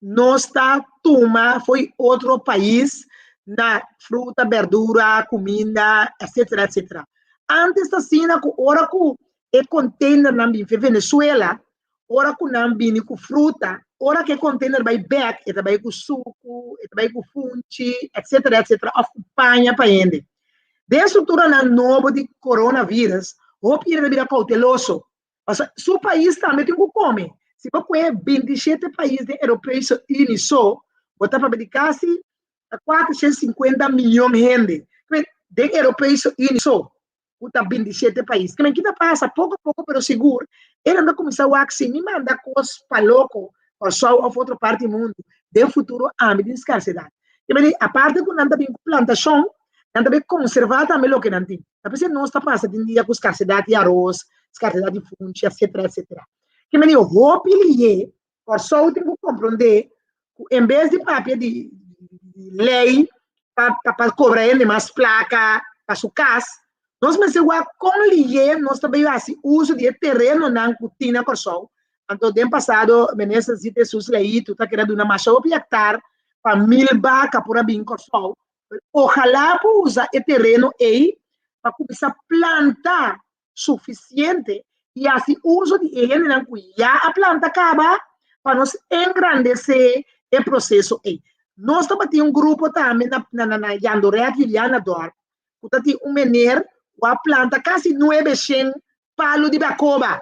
nos ta tuma fo'i otro pais na fruta, bèrdura, kuminda, etcetera, etcetera. Antes ta asina ku ora ku e containernan bin for Venezuela, ora ku nan bini ku fruta, ora ku e container bai bek, e ta bai ku suku, e ta bai ku funchi, etcetera, etcetera, òf ku paña pa hende. Den strukturanan nobo di coronavirus, hopi hende ta bira kouteloso. Pasobra su pais tambe tin ku kome. Si bo kohe 27 pais den Europese Unie so, bo ta papia di kasi 450 miyon hende. Den Europese Unie so. ku ta 27 pais. Kimen ki ta pasa? Poko poko pero sigur e nan ta kuminsá wak si mi manda kos pa loko, Kòrsou òf otro parti di mundu, den futuro ami tin skarsedat. Kimen di aparte ku nan ta bin ku plantashon, nan ta bin konservá tambe loke nan tin. Ta p'esei nos ta pasa tin dia ku skarsedat di aros, skarsedat di funchi, etsetera, etsetera. Kimen di hopi lié Kòrsou tin ku komprondé ku en bes di papia di lei pa pa kobra hende mas plaka pa su kas, nos mester wak kon lié nos ta bai hasi uso di e terenonan ku tin na Kòrsou. Anto den pasado Minister Zita Jesus Leito ta keda duna masha hopi hektar pa mil baka por a bin Kòrsou. Ojalá por usa e tereno ei pa kuminsá planta sufisiente i hasi uso di e hendenan ku ya a planta kaba pa nos engrandesé e proseso ei. Nos tabatin un grupo tambe na na na Jandoret Julianadorp ku ta tin un mener ku a planta kasi nuebeshen palu di bakoba.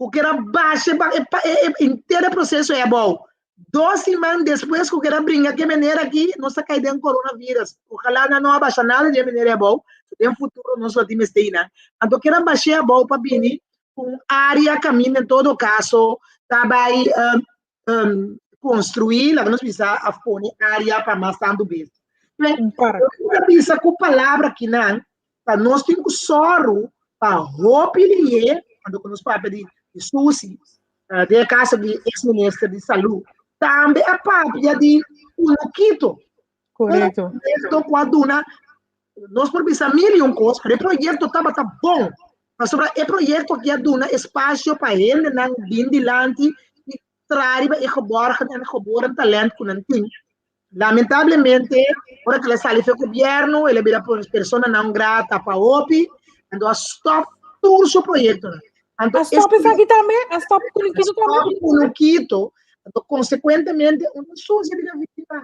Ku kera basha e pa e e henter e proseso ei abou. Dos siman despues ku kera bringa ku e mener aki, nos a kai den coronavirus. Ojalá nan no a basha nada di e mener ei abou, den futuro nos lo tin mester einan. Anto kera bash'é abou pa bini ku un área kaminda en todo kaso ta bai konstruí, laga nos bisa a pone área pa mas tantu bestia. Un park. Lo ta bisa ku palabra kinan pa nos tin ku sòru pa hopi lié, anto ku nos papia di Susi, den e kaso di ex minister di salú, tambe a papia di Unukito. Korekto. Un proyekto ku a duna, nos por bisa mil i un kos, pero e proyekto tabata bon, pasobra e proyekto aki a duna espasio pa hendenan bin dilanti i traha riba e geborgen en geboren talent ku nan tin. Lamentablemente, ora ku el a sali for gobièrnu, el a bira persona non grata pa hopi, anto a stòp tur su proyektonan. Anto A stòp esaki tambe? A stòp Kunukito tambe? Stòp Kunukito. Anto konsekuentemente un ta susi a bira víktima.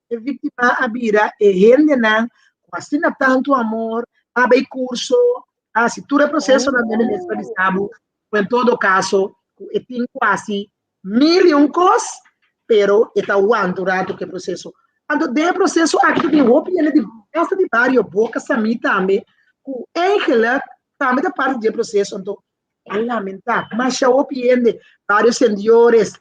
E víktima a bira e hendenan ku asina tantu amor, a bai kurso, a hasi tur e prosesonan den minister a bisa bo, ku en todo kaso ku e tin ku hasi Mil i un kos, pero e ta wanta un ratu ku e proseso. Anto den e proseso aki ta tin hopi hende di hasta di bario Boca Samí tambe ku eigenlijk tambe ta parti di e proseso. Anto a lamentá masha hopi hende, bario Sendiores,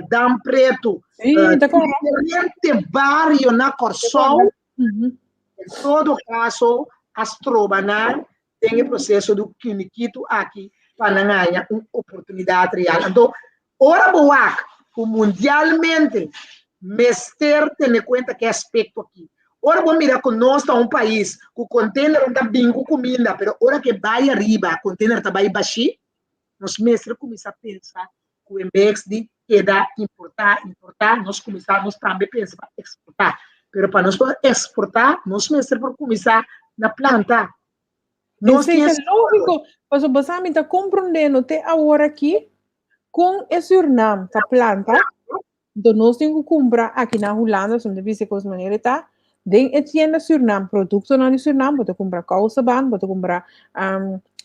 Dam Pretu, Sí, ta kòrda. diferente bario na Kòrsou. En todo kaso a stroba nan den e proseso di kinikitu aki pa nan haña un oportunidat real. Anto, ora bo wak ku mundialmente mester tene kuenta ku e aspekto aki. Ora bo mira ku nos ta un pais ku kontenernan ta bin ku kuminda, pero ora ku e bai ariba, kontener ta bai bashí, nos mester kuminsá pensa ku en bes di keda importá, importá, nos kuminsá nos tambe pensa pa eksportá. Pero pa nos por eksportá, nos mester por kuminsá na planta. Nos Esei ta lógiko, pasobra bo sa mi ta komprondé no te awor aki kon e Sürnam ta planta, Anto nos tin ku kumpra aki na Hulanda, so mi ta bisa e kos manera e ta, den e tienda Sürnam, produktonan di Sürnam, bo ta kumpra kousaban, bo ta kumpra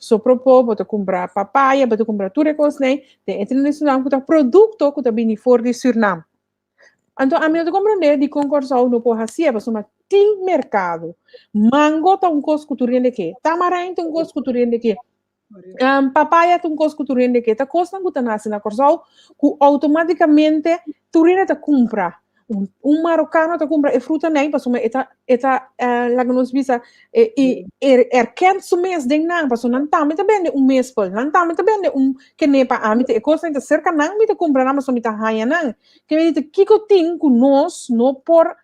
sopropo, bo ta kumpra papaya, bo ta kumpra tur e kosnan den e tienda di Sürnam ku ta produkto ku ta bini for di Sürnam. Anto ami no ta komprendé dikon Kòrsou no por hasié, pasobra tin merkado. Mango ta un kos ku tur hende ke, tamarijn ta un kos ku tur hende ke, Papaya ta un kos ku tur hende ke. Ta kosnan ku ta nase na Kòrsou ku outomátikamente tur hende ta kumpra. Un, un marokano ta kumpra e frutanan pasobra e ta e ta laga nos bisa e e er erkent su mes den nan pasobra nan tambe ta bende un mespel, nan tambe ta bende un kenepa. Ami ta e kosnan ta serka nan mi ta kumpra nan pasobra mi ta haña nan. Ke mi di kiko tin ku nos no por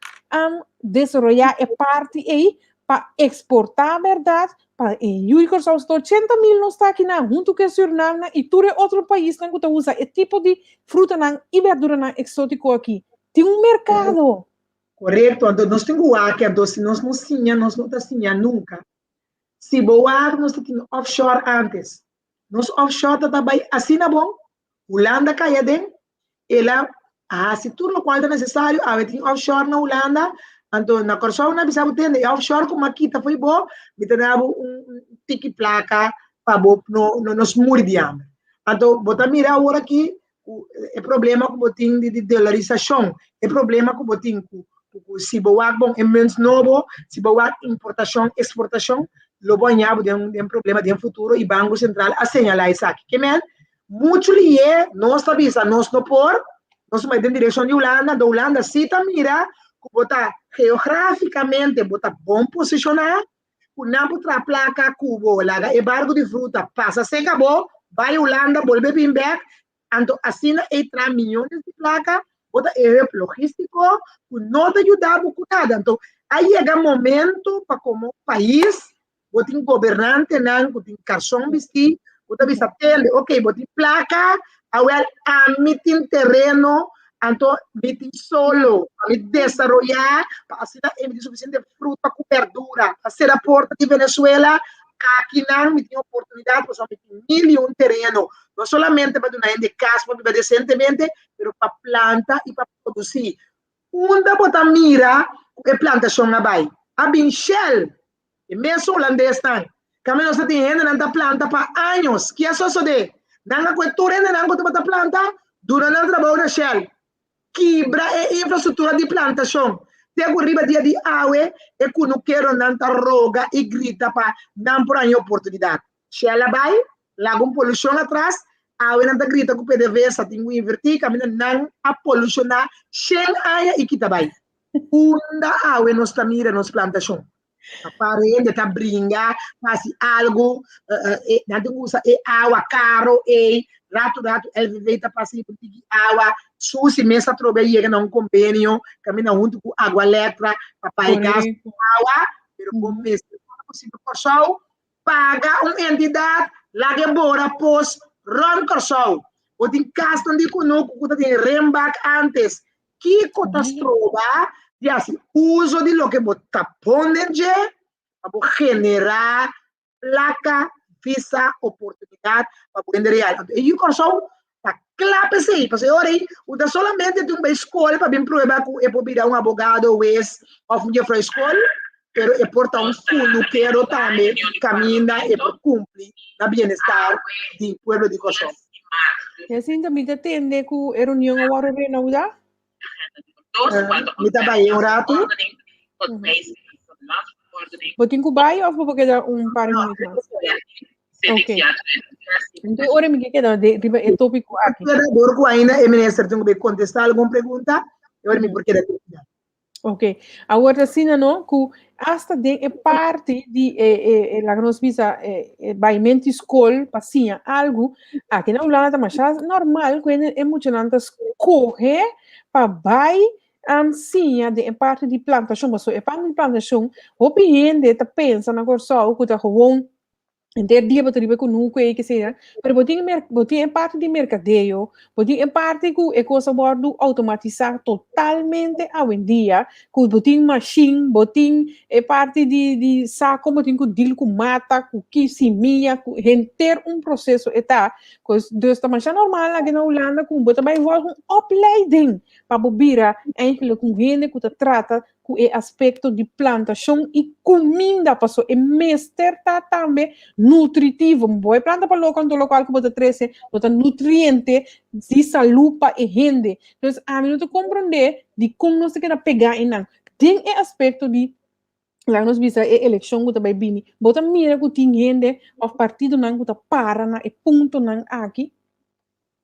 desaroyá e parti ei pa eksportá bèrdat pa e yu di Kòrsou sta 80.000 nos ta akinan huntu ku e Sürnamnan i tur e otro paisnan ku ta usa e tipo di frutanan i bèrduranan eksótiko aki. Tin un merkado. Korekto, anto nos tin ku wak, anto si nos no siña nos no ta siña nunka. Si bo wak nos ta tin offshore antes. Nos offshore ta ta bai asina bon, Hulanda kai aden, el a hasi tur lokual ta nesesario, awe tin offshore na Hulanda, anto na Kòrsou nan a bisa bo tende e offshore ku mi a kita fo'i bo, mi ta duna bo un tiki plaka pa bo no no muri di hamber. Anto bo ta mira awor aki ku e problema ku bo tin di dolarisashon, e problema ku bo tin ku ku si bo wak bon e munt nobo, si bo wak importashon, eksportashon, lo bo haña bo den den problema den futuro i Banko Sentral a señalá esaki. Ke men, muchu lié nos ta bisa nos no por, nos ta bai den direkshon di Hulanda, anto Hulanda si ta mira ku bo ta geográfikamente bo ta bon posishoná, ku nan por traha plaka ku bo, laga e barku di fruta pasa serka bo, bai Hulanda, bolbe bin bèk, anto asina ei traha miyones di plaka, bo ta e hub logístiko ku no ta yuda bo ku nada. Anto a yega momento pa komo pais bo tin gobernantenan ku tin karson bistí ku ta bisa tende, ok, bo tin plaka, awèl ami tin tereno, anto mi tin solo pa mi desaroyá pa asina ei mi tin sufisiente fruta ku bèrdura pa sera porta di Venezuela. Akinan mi tin oportunidat pasobra mi tin mil i un tereno, no solamente pa duna hende kas pa biba desentemente, pero pa planta i pa produsí. Unda bo ta mira ku e plantashon a bai? A bin Shell, e mesun hulandesnan. Kamba nos ta tin hendenan ta planta pa años. Ki a sosodé? Nan a kue tur hendenan ku tabata planta, duna nan trabou na Shell. Kibra e infrastruktura di plantashon. Te ku riba dia di awe e kunukeronan ta roga i grita pa nan por haña oportunidat. Shell a bai, laga un polushon atras, awe nan ta grita ku PDVSA tin ku invertí kaminda nan a polushoná shen aña i kita bai. Unda awe nos ta mira nos plantashon? Ta para hende ta bringa pa hasi algu, nan tin ku usa e awa karo ei, ratu ratu LVV ta pasa i tiki awa, susi mes atrobe a yega na un kombenio kaminda huntu ku Agualectra pa bai gas ku awa, pero bo mester por posibel Kòrsou paga un entidat laga e bora pos rònt Kòrsou. Bo tin kasnan di kunuku ku ta tin renbak ántes, Kiko ta stroba di hasi uso di loke bo ta pon den dje pa bo generá plaka, visa, oportunidat pa bo hende real? Anto e yu Kòrsou ta kla pa esei, pasobra e ora ei bo ta solamente tin un bai skol pa bin prueba ku e por bira un abogado, hues òf un jefrou skol, pero e por ta un kunukero tambe kaminda e por kumpli na bienestar di pueblo di Kòrsou. Jacinta, mi ta tende ku e reunion a wòrdu reanudá. Mi ta bai un ratu. Bo tin ku bai òf bo por keda un par di minüt mas? Ok. Enton ora mi ke keda riba e tópiko aki. Dor ku ainda e minister tin ku bai kontestá algun pregunta, e ora mi por keda te final. Ok. Awor ta asina no, ku asta den e parti di e, e, e laga nos bisa, e, e baimento di skol pa siña algu, aki na Hulanda ta masha normal ku e, e muchanan ta skohe pa bai um, siña den e parti di plantashon. Pasobra e parti di plantashon, hopi hende ta pensa na Kòrsou ku ta gewoon Henter dia bo ta riba e kunuku ei kesei, pero bo tin mer bo tin e parti di merkadeo, bo tin e parti ku e kos a wòrdu outomatisá totalmente awendia, ku bo tin mashin, bo tin e parti di di sa kon bo tin ku deal ku mata, ku ki simia, ku henter un proseso e ta. Kos dus ta masha normal aki na Hulanda ku bo ta bai vòlg un opleiding pa bo bira eigenlijk un hende ku ta trata ku e aspekto di plantashon i kuminda, paso e mester ta tambe nutritivo. Bo e planta pa loko anto lokual ku bo ta trese no ta nutriente di salú pa e hende. Entonces ami no ta komprondé dikon nos ta keda pegá einan. Den e aspekto di laga nos bisa e elekshon ku ta bai bini, bo ta mira ku tin hende òf partidonan ku ta para na e puntonan aki?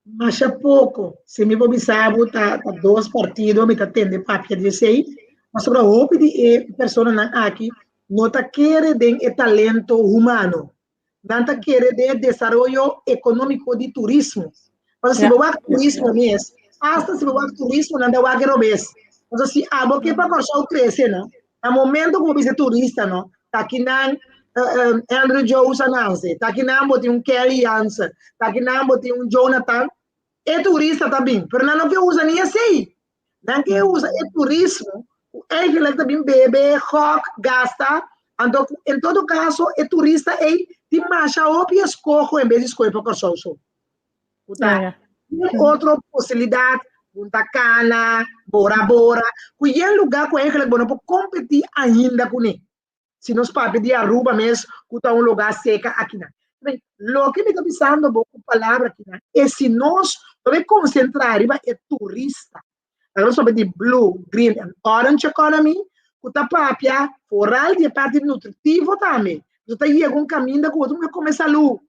Masha poko. Si mi por bisa bo ta ta dos partido mi ta tende papia di esei. Pasobra hopi di e personanan aki no ta kere den e talento humano. Nan ta kere den e desaroyo ekonómiko di turismo. Pasobra si bo wak turismo mes, asta si bo wak turismo nan ta wak e robes. Pasobra si abo ke pa Kòrsou krese no, na momento ku bo bisa turista no, ta kinan Andrew Joe a nanse, ta kinan bo tin un Kelly Jansen, ta kinan bo tin un Jonathan, e turista ta bin, pero nan no ke usa ni esei. Nan ke usa e turismo ku eigenlijk ta bin bebe, gok, gasta, anto ku en todo kaso e turista ei tin masha hopi eskoho en bes di skohe pa Kòrsou so. Ku ta un otro posibilidat, Punta Cana, Bora Bora, ku yen lugá ku eigenlijk bo no por kompetí ainda kuné. Si nos papia di Aruba mes ku ta un lugá seka akinan. Ben, loke mi ta bisando bo ku palabra akinan e si nos no bai konsentrá riba e turista, laga nos papia di blue, green and orange economy, ku ta papia foral di e parti nutritivo tambe. Nos ta yega un kaminda ku bo ta kome salú.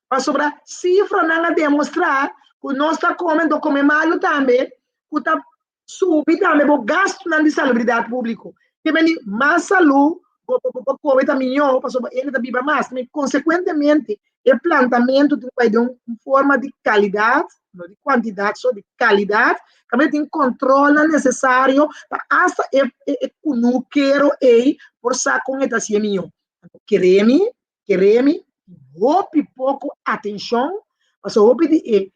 Pasobra sifranan a demostrá ku nos ta kome, anto kome malu tambe, ku ta subi tambe bo gastunan di salubridat públiko. Ke men di mas salú bo bo kome ta mihó pasobra hende ta biba mas. Konsekuentemente e plantamentu tin ku bai den un forma di kalidat, no di kuantidat so, di kalidat, kaminda tin kòntròlnan nesesario pa asta e e kunukero ei por sa kon e ta hasié mihó. Anto kere mi Kere mi hopi poko atenshon, pasobra hopi di e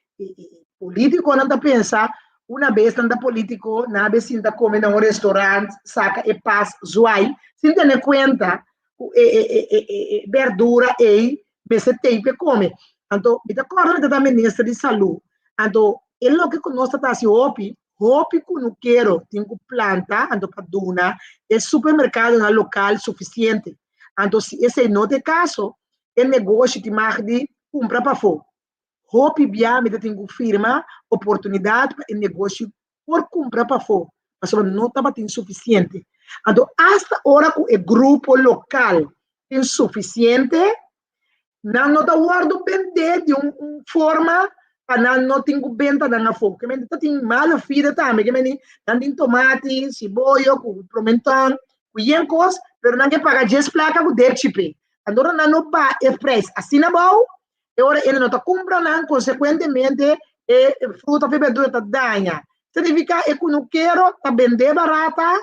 politikonan ta pensa una bes nan ta politiko nan a be sinta kome na un restaurant saka e pas zwai sin tene kuenta ku e e berdura ei mester tei p'e kome. Anto mi ta kòrda mi ta ta minister di salú anto e loke ku nos ta ta hasi hopi hopi kunukero tin ku planta anto pa duna e supermerkadonan lokal sufisiente. Anto si esei no ta e kaso, e negoshi tin mag di kumpra pafó. Hopi bia mi ta tin ku firma oportunidat pa e negoshi por kumpra pafó, pasobra no tabatin sufisiente. Anto asta ora ku e grupo lokal tin sufisiente, nan no ta wòrdu bendé di un un forma pa nan no tin ku benta nan afó. Ke men ta tin malo fida tambe, ke men di nan tin tomati, siboyo ku promentòn, ku yen kos, pero nan ke paga djes plaka ku derchi p'e. Anto ora nan no baha e preis asina abou, e ora hende no ta kumpra nan, konsekuentemente e fruta òf e berdura ta daña. Signifiká e kunukero ta bendé barata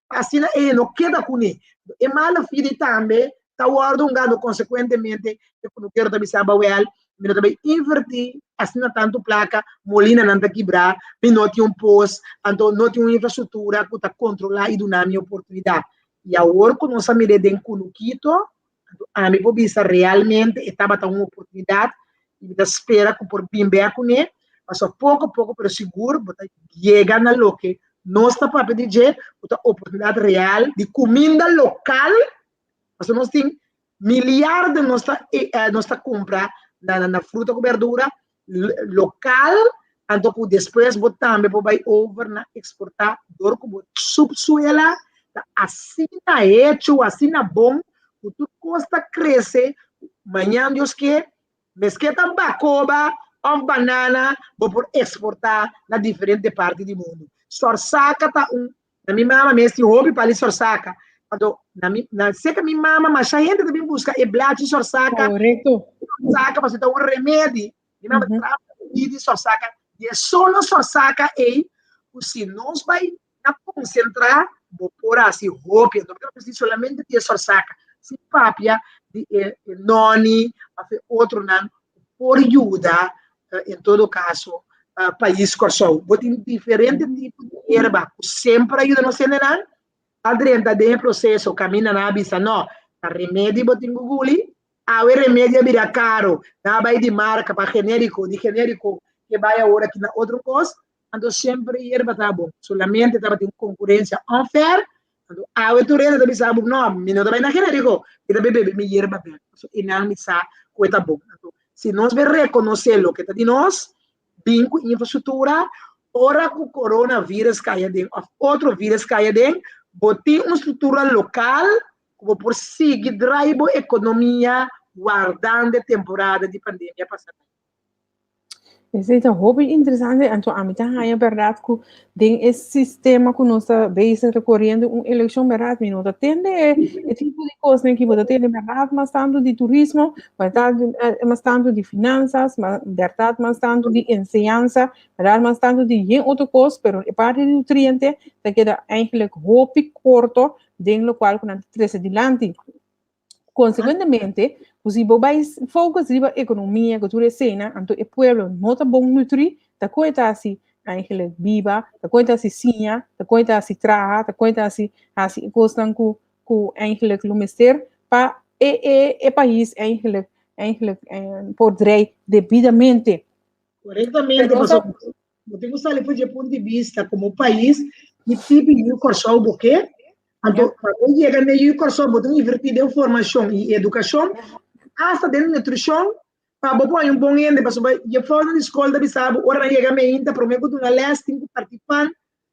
pa asina e no keda kuné. E malo fidi tambe ta wòrdu un gano konsekuentemente e kunukero ta bisa bawel mi no ta bai invertí asina tantu plaka, molinanan ta kibrá, mi no tin un pos, anto no tin un infrastruktura ku ta kontrolá i duna mi oportunidat. I awor ku nos a mir'é den kunukito, anto ami por bisa realmente e tabata un oportunidat i mi ta spera ku por bin bek kuné, pasobra poko poko pero sigur bo ta yega na loke nos ta papia di dje ku ta oportunidat real di kuminda lokal, pasobra nos tin miliarden nos ta nos ta kumpra na na fruta ku berdura lokal, anto ku despues bo tambe por bai over na eksportá dor ku bo supsuela ta asina hecho, asina bon ku tur kos ta krese, mañan Dios ke Meske ta bakoba òf banana bo por eksportá na diferente parti di mundu. Sòrsaka ta un, na mi mama mes tin hopi pali sòrsaka. Anto na mi, na seka mi mama masha hende ta bin buska e blachi sòrsaka. Korekto. Sòrsaka pasobra ta un remedi. Mi mama traha remedi di sòrsaka. Di e solo sòrsaka ei ku si nos bai na konsentrá bo por hasi hopi. Anto mi ta papia solamente di e sòrsaka, sin papia di e nòni òf e otronan ku por yuda en todo kaso pais Kòrsou. Bo tin diferente tipo di yerba ku semper a yuda nos hendenan a drenta den e proseso kaminda nan a bisa nò, ta remedi bo tin ku guli, awe remedi a bira karo, nan a bai di marka pa genériko, di genériko ke bai awor aki na otro kos. Anto semper e yerba ta bon. Solamente tabatin un konkurensia unfair. Anto awe tur hende ta bisa bo, no, mi no ta bai na generiko, mi ta bai bebe mi yerba bek. Pasobra einan mi sa ku e ta bon. Anto si nos bai rekonosé loke ta di nos, bin ku infrastruktura, ora ku coronavirus kai aden òf otro virus kai aden, bo tin un struktura lokal ku bo por sigui drai bo ekonomia wardando e temporada di pandemia pasa bai. Esei ta hopi interesante, anto ami ta haña bèrdat ku den e sistema ku nos ta bezig ta koriendo un elekshon bèrdat mi no ta tende e e tipo di kosnan ki bo ta tende bèrdat mas tantu di turismo, bèrdat mas tantu di finansas, bèrdat mas tantu di enseñansa, bèrdat mas tantu di yen otro kos, pero e parti di nutriente ta keda eigenlijk hopi korto den lokual ku nan ta trese dilanti. Konsekuentemente, ku si bo bai focus riba ekonomia ku tur eseinan, anto e pueblo no ta bon nutrí, ta kon e ta hasi eigenlijk biba, ta kon e ta hasi siña, ta kon e ta hasi traha, ta kon e ta hasi hasi e kosnan ku ku eigenlijk lo mester pa e e e pais eigenlijk eigenlijk por drei debidamente. Korektamente, pasobra bo tin ku sali for di e punto di bista komo pais di tipo yu Kòrsou bo ke, anto pa bo yega na e yu Kòrsou bo tin ku invertí den formashon i edukashon, asta den nutrishon pa bo por haña un bon hende, pasobra yefounan di skol ta bisa bo ora nan yega meinta promé ku duna lès tin ku parti pan,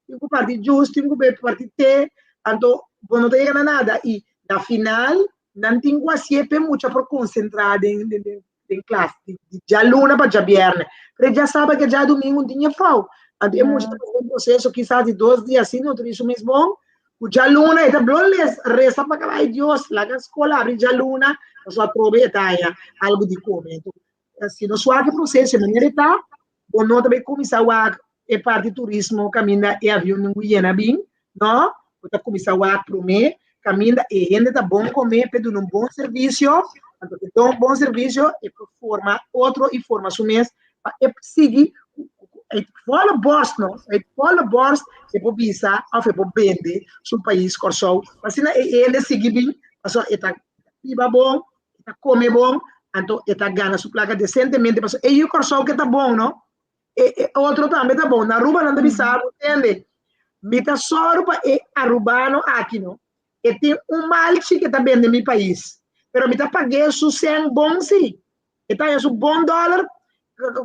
tin ku parti jus, tin ku parti te, anto bo no ta yega na nada i na final nan tin ku hasié p'e mucha por konsentrá den den klas di djaluna pa djabièrnè, pero e djasaba ke djadumingu no tin yefou, anto e mucha ta pasa un proseso kisas di dos dia sin nutri su mes bon, ku djaluna e ta blo les resa pa kaba, ay Dios laga skol abri djaluna pasobra atrobe e ta haña algu di kome, anto si nos wak e proseso e manera e ta, bo no ta bai kuminsá wak e parti turismo kaminda e avionnan ku yena bin, no, bo ta kuminsá wak promé kaminda e hende ta bon komé p'e duna un bon servisio, anto e duna un bon servisio e por forma otro i forma su mes pa e sigui e volle borst no, e volle borst e por bisa òf e por bende su pais Kòrsou, asina e hende sigui bin pasobra e ta biba bon, e ta kome bon, anto e ta gana su plaka desentemente pasobra e yu Kòrsou ke ta bon no, e e otro tambe ta bon. Na Aruba nan ta bisa bo, tende, mi ta sòru pa e arubano aki no, e tin un malchi ke ta bende mi pais, pero mi ta pag'é su sèn bon sí, e ta haña su bon dòler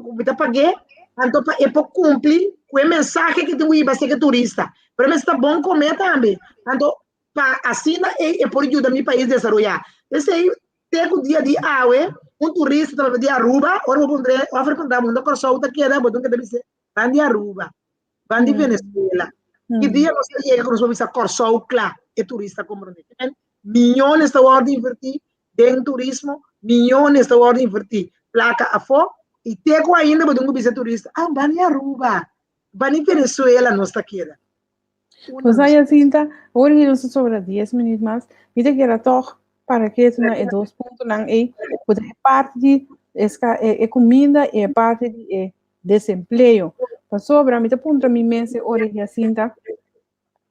ku mi ta pag'é, anto pa e por kumpli ku e mensahe ke tin ku hiba seke turista. Pero e mester ta bon kome tambe, anto pa asina ei e por yuda mi pais desaroyá. P'esei te ku dia di awe un turista ta papia di Aruba, ora bo puntr'é òf e puntra bo unda Kòrsou ta keda, bo tin keda bis'é ban di Aruba, ban di Venezuela. Ki dia nos ta yega ku nos por bisa Kòrsou kla, e turista komprondé. Miyones ta wòrdu invertí den turismo, miyones ta wòrdu invertí plaka afó i te ku ainda bo tin ku bisa e turista, ah ban di Aruba, ban di Venezuela nos ta keda. Nos a Jacinta, ora ki nos ta sobra 10 minuut mas, mi ta keda tog para ketu na e dos puntonan ei, ku ta e parti di eska e, e kuminda i e parti di e desempleo. Pasobra mi ta puntra mi mes e ora Jacinta,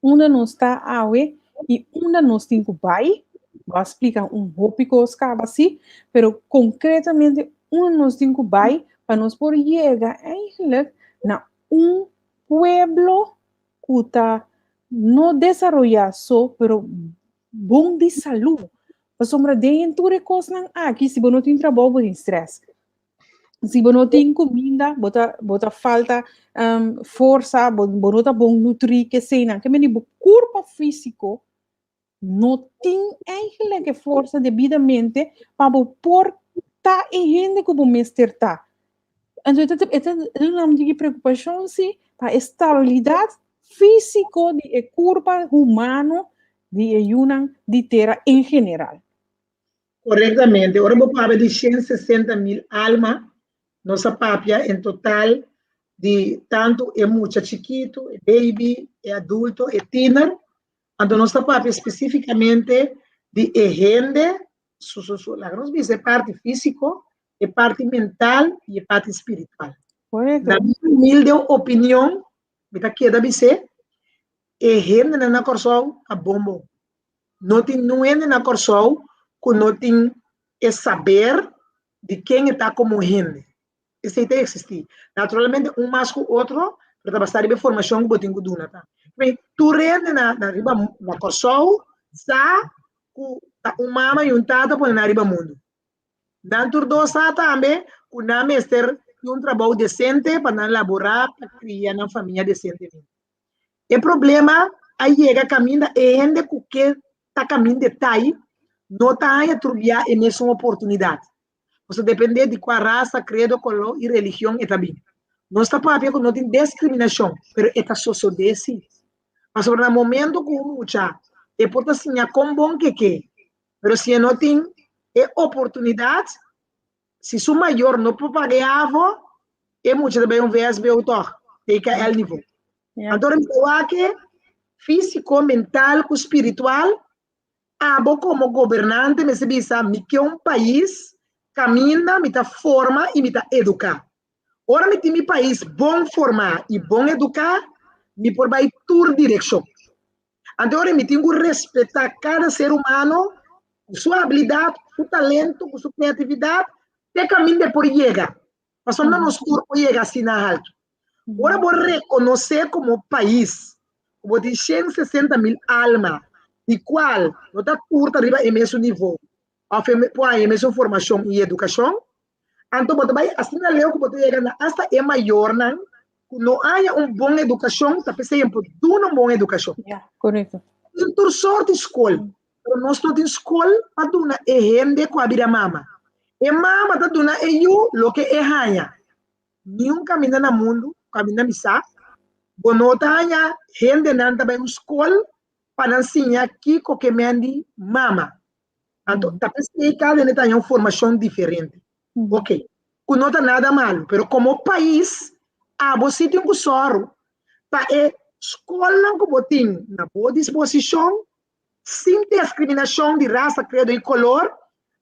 unda nos ta awe i unda nos tin ku bai? Bo a splika un hopi kos kaba si, pero konkretamente unda nos tin ku bai pa nos por yega eigenlijk na un pueblo ku ta no desaroyá so, pero bon di salú. Pasobra den tur e kosnan aki, si bo no tin trabou, bo tin strès. Si bo no tin kuminda, bo ta bo ta falta forsa, bo bo no ta bon nutrí, keseinan. Ke mende bo kurpa físiko no tin eigenlijk e forsa debidamente pa bo por ta e hende ku bo mester ta. Anto e ta e ta duna un tiki preokupashon si pa e stabilidat físiko di e kurpa humano di e yunan di tera en general. Korektamente. Ora bo papia di 160 mil alma, nos a papia en total di tantu e mucha chikitu, e baby, e adulto, e tiener, Anto nos ta papia spesífikamente di e hende su su su laga nos bisa e parti físiko, e parti mental i e parti spiritual. Correcto. Na mi humilde opinion, mi ta keda bis'é, e hendenan na Kòrsou ta bon bon. No tin niun hende na Kòrsou ku no tin e saber di ken e ta komo hende. Esei ta eksistí. Naturalmente un mas ku otro, pero ta basá riba e formashon ku bo tin ku duna ta. P'e tur hende na na riba na Kòrsou sa ku ta un mama i un tata pone nan riba mundu. Nan tur dos sa tambe ku nan mester tin un trabou desente pa nan laborá pa kria nan famia desentemente. E problema a yega kaminda e hende ku ke ta kaminda e tai no ta haña tur bia e mesun oportunidat. Nos ta dependé di kua rasa, kredo, koló i religion e ta bin. Nos ta papia ku no tin deskriminashon, pero e ta sosodé sí. Pasobra na momento ku un mucha e por ta siña kon bon ke ke, pero si e no tin e oportunidat, si su mayor no por paga e havo, e mucha ta bai un VSBO tòg, TKL nivo. Anto mi ta wak e físiko, mental ku spiritual, abo komo gobernante mester bisa mi ke un pais kaminda mi ta forma i mi ta eduká. Ora mi tin mi pais bon formá i bon eduká, mi por bai tur direkshon. Anto ora mi tin ku respetá kada ser humano ku su abilidat, ku su talento, ku su kreatividat, te kaminda e por yega. Pasobra nos tur por yega asina haltu. Ora bo rekonosé komo pais ku bo tin 160.000 alma, di kual no ta tur ta riba e mesun nivou òf e por haña e mesun formashon i edukashon, anto bo ta bai asina leu ku bo ta yega na asta e mayornan ku no haña un bon edukashon ta p'esei por duna un bon edukashon. Ja, korekto. Tin tur sort di skol, pero nos no tin skol pa duna e hende ku a bira mama. E mama ta duna e yu loke e haña. Niun kaminda na mundu, kaminda mi sa, bo no ta haña hendenan ta bai un skol pa nan siña kiko ke men di mama. Anto ta p'esei kada hende ta haña un formashon diferente. Ok, ku no ta nada malu, pero komo pais abo si tin ku sòru pa e skolnan ku bo tin na bo disposishon sin deskriminashon di rasa, kredo i kolor,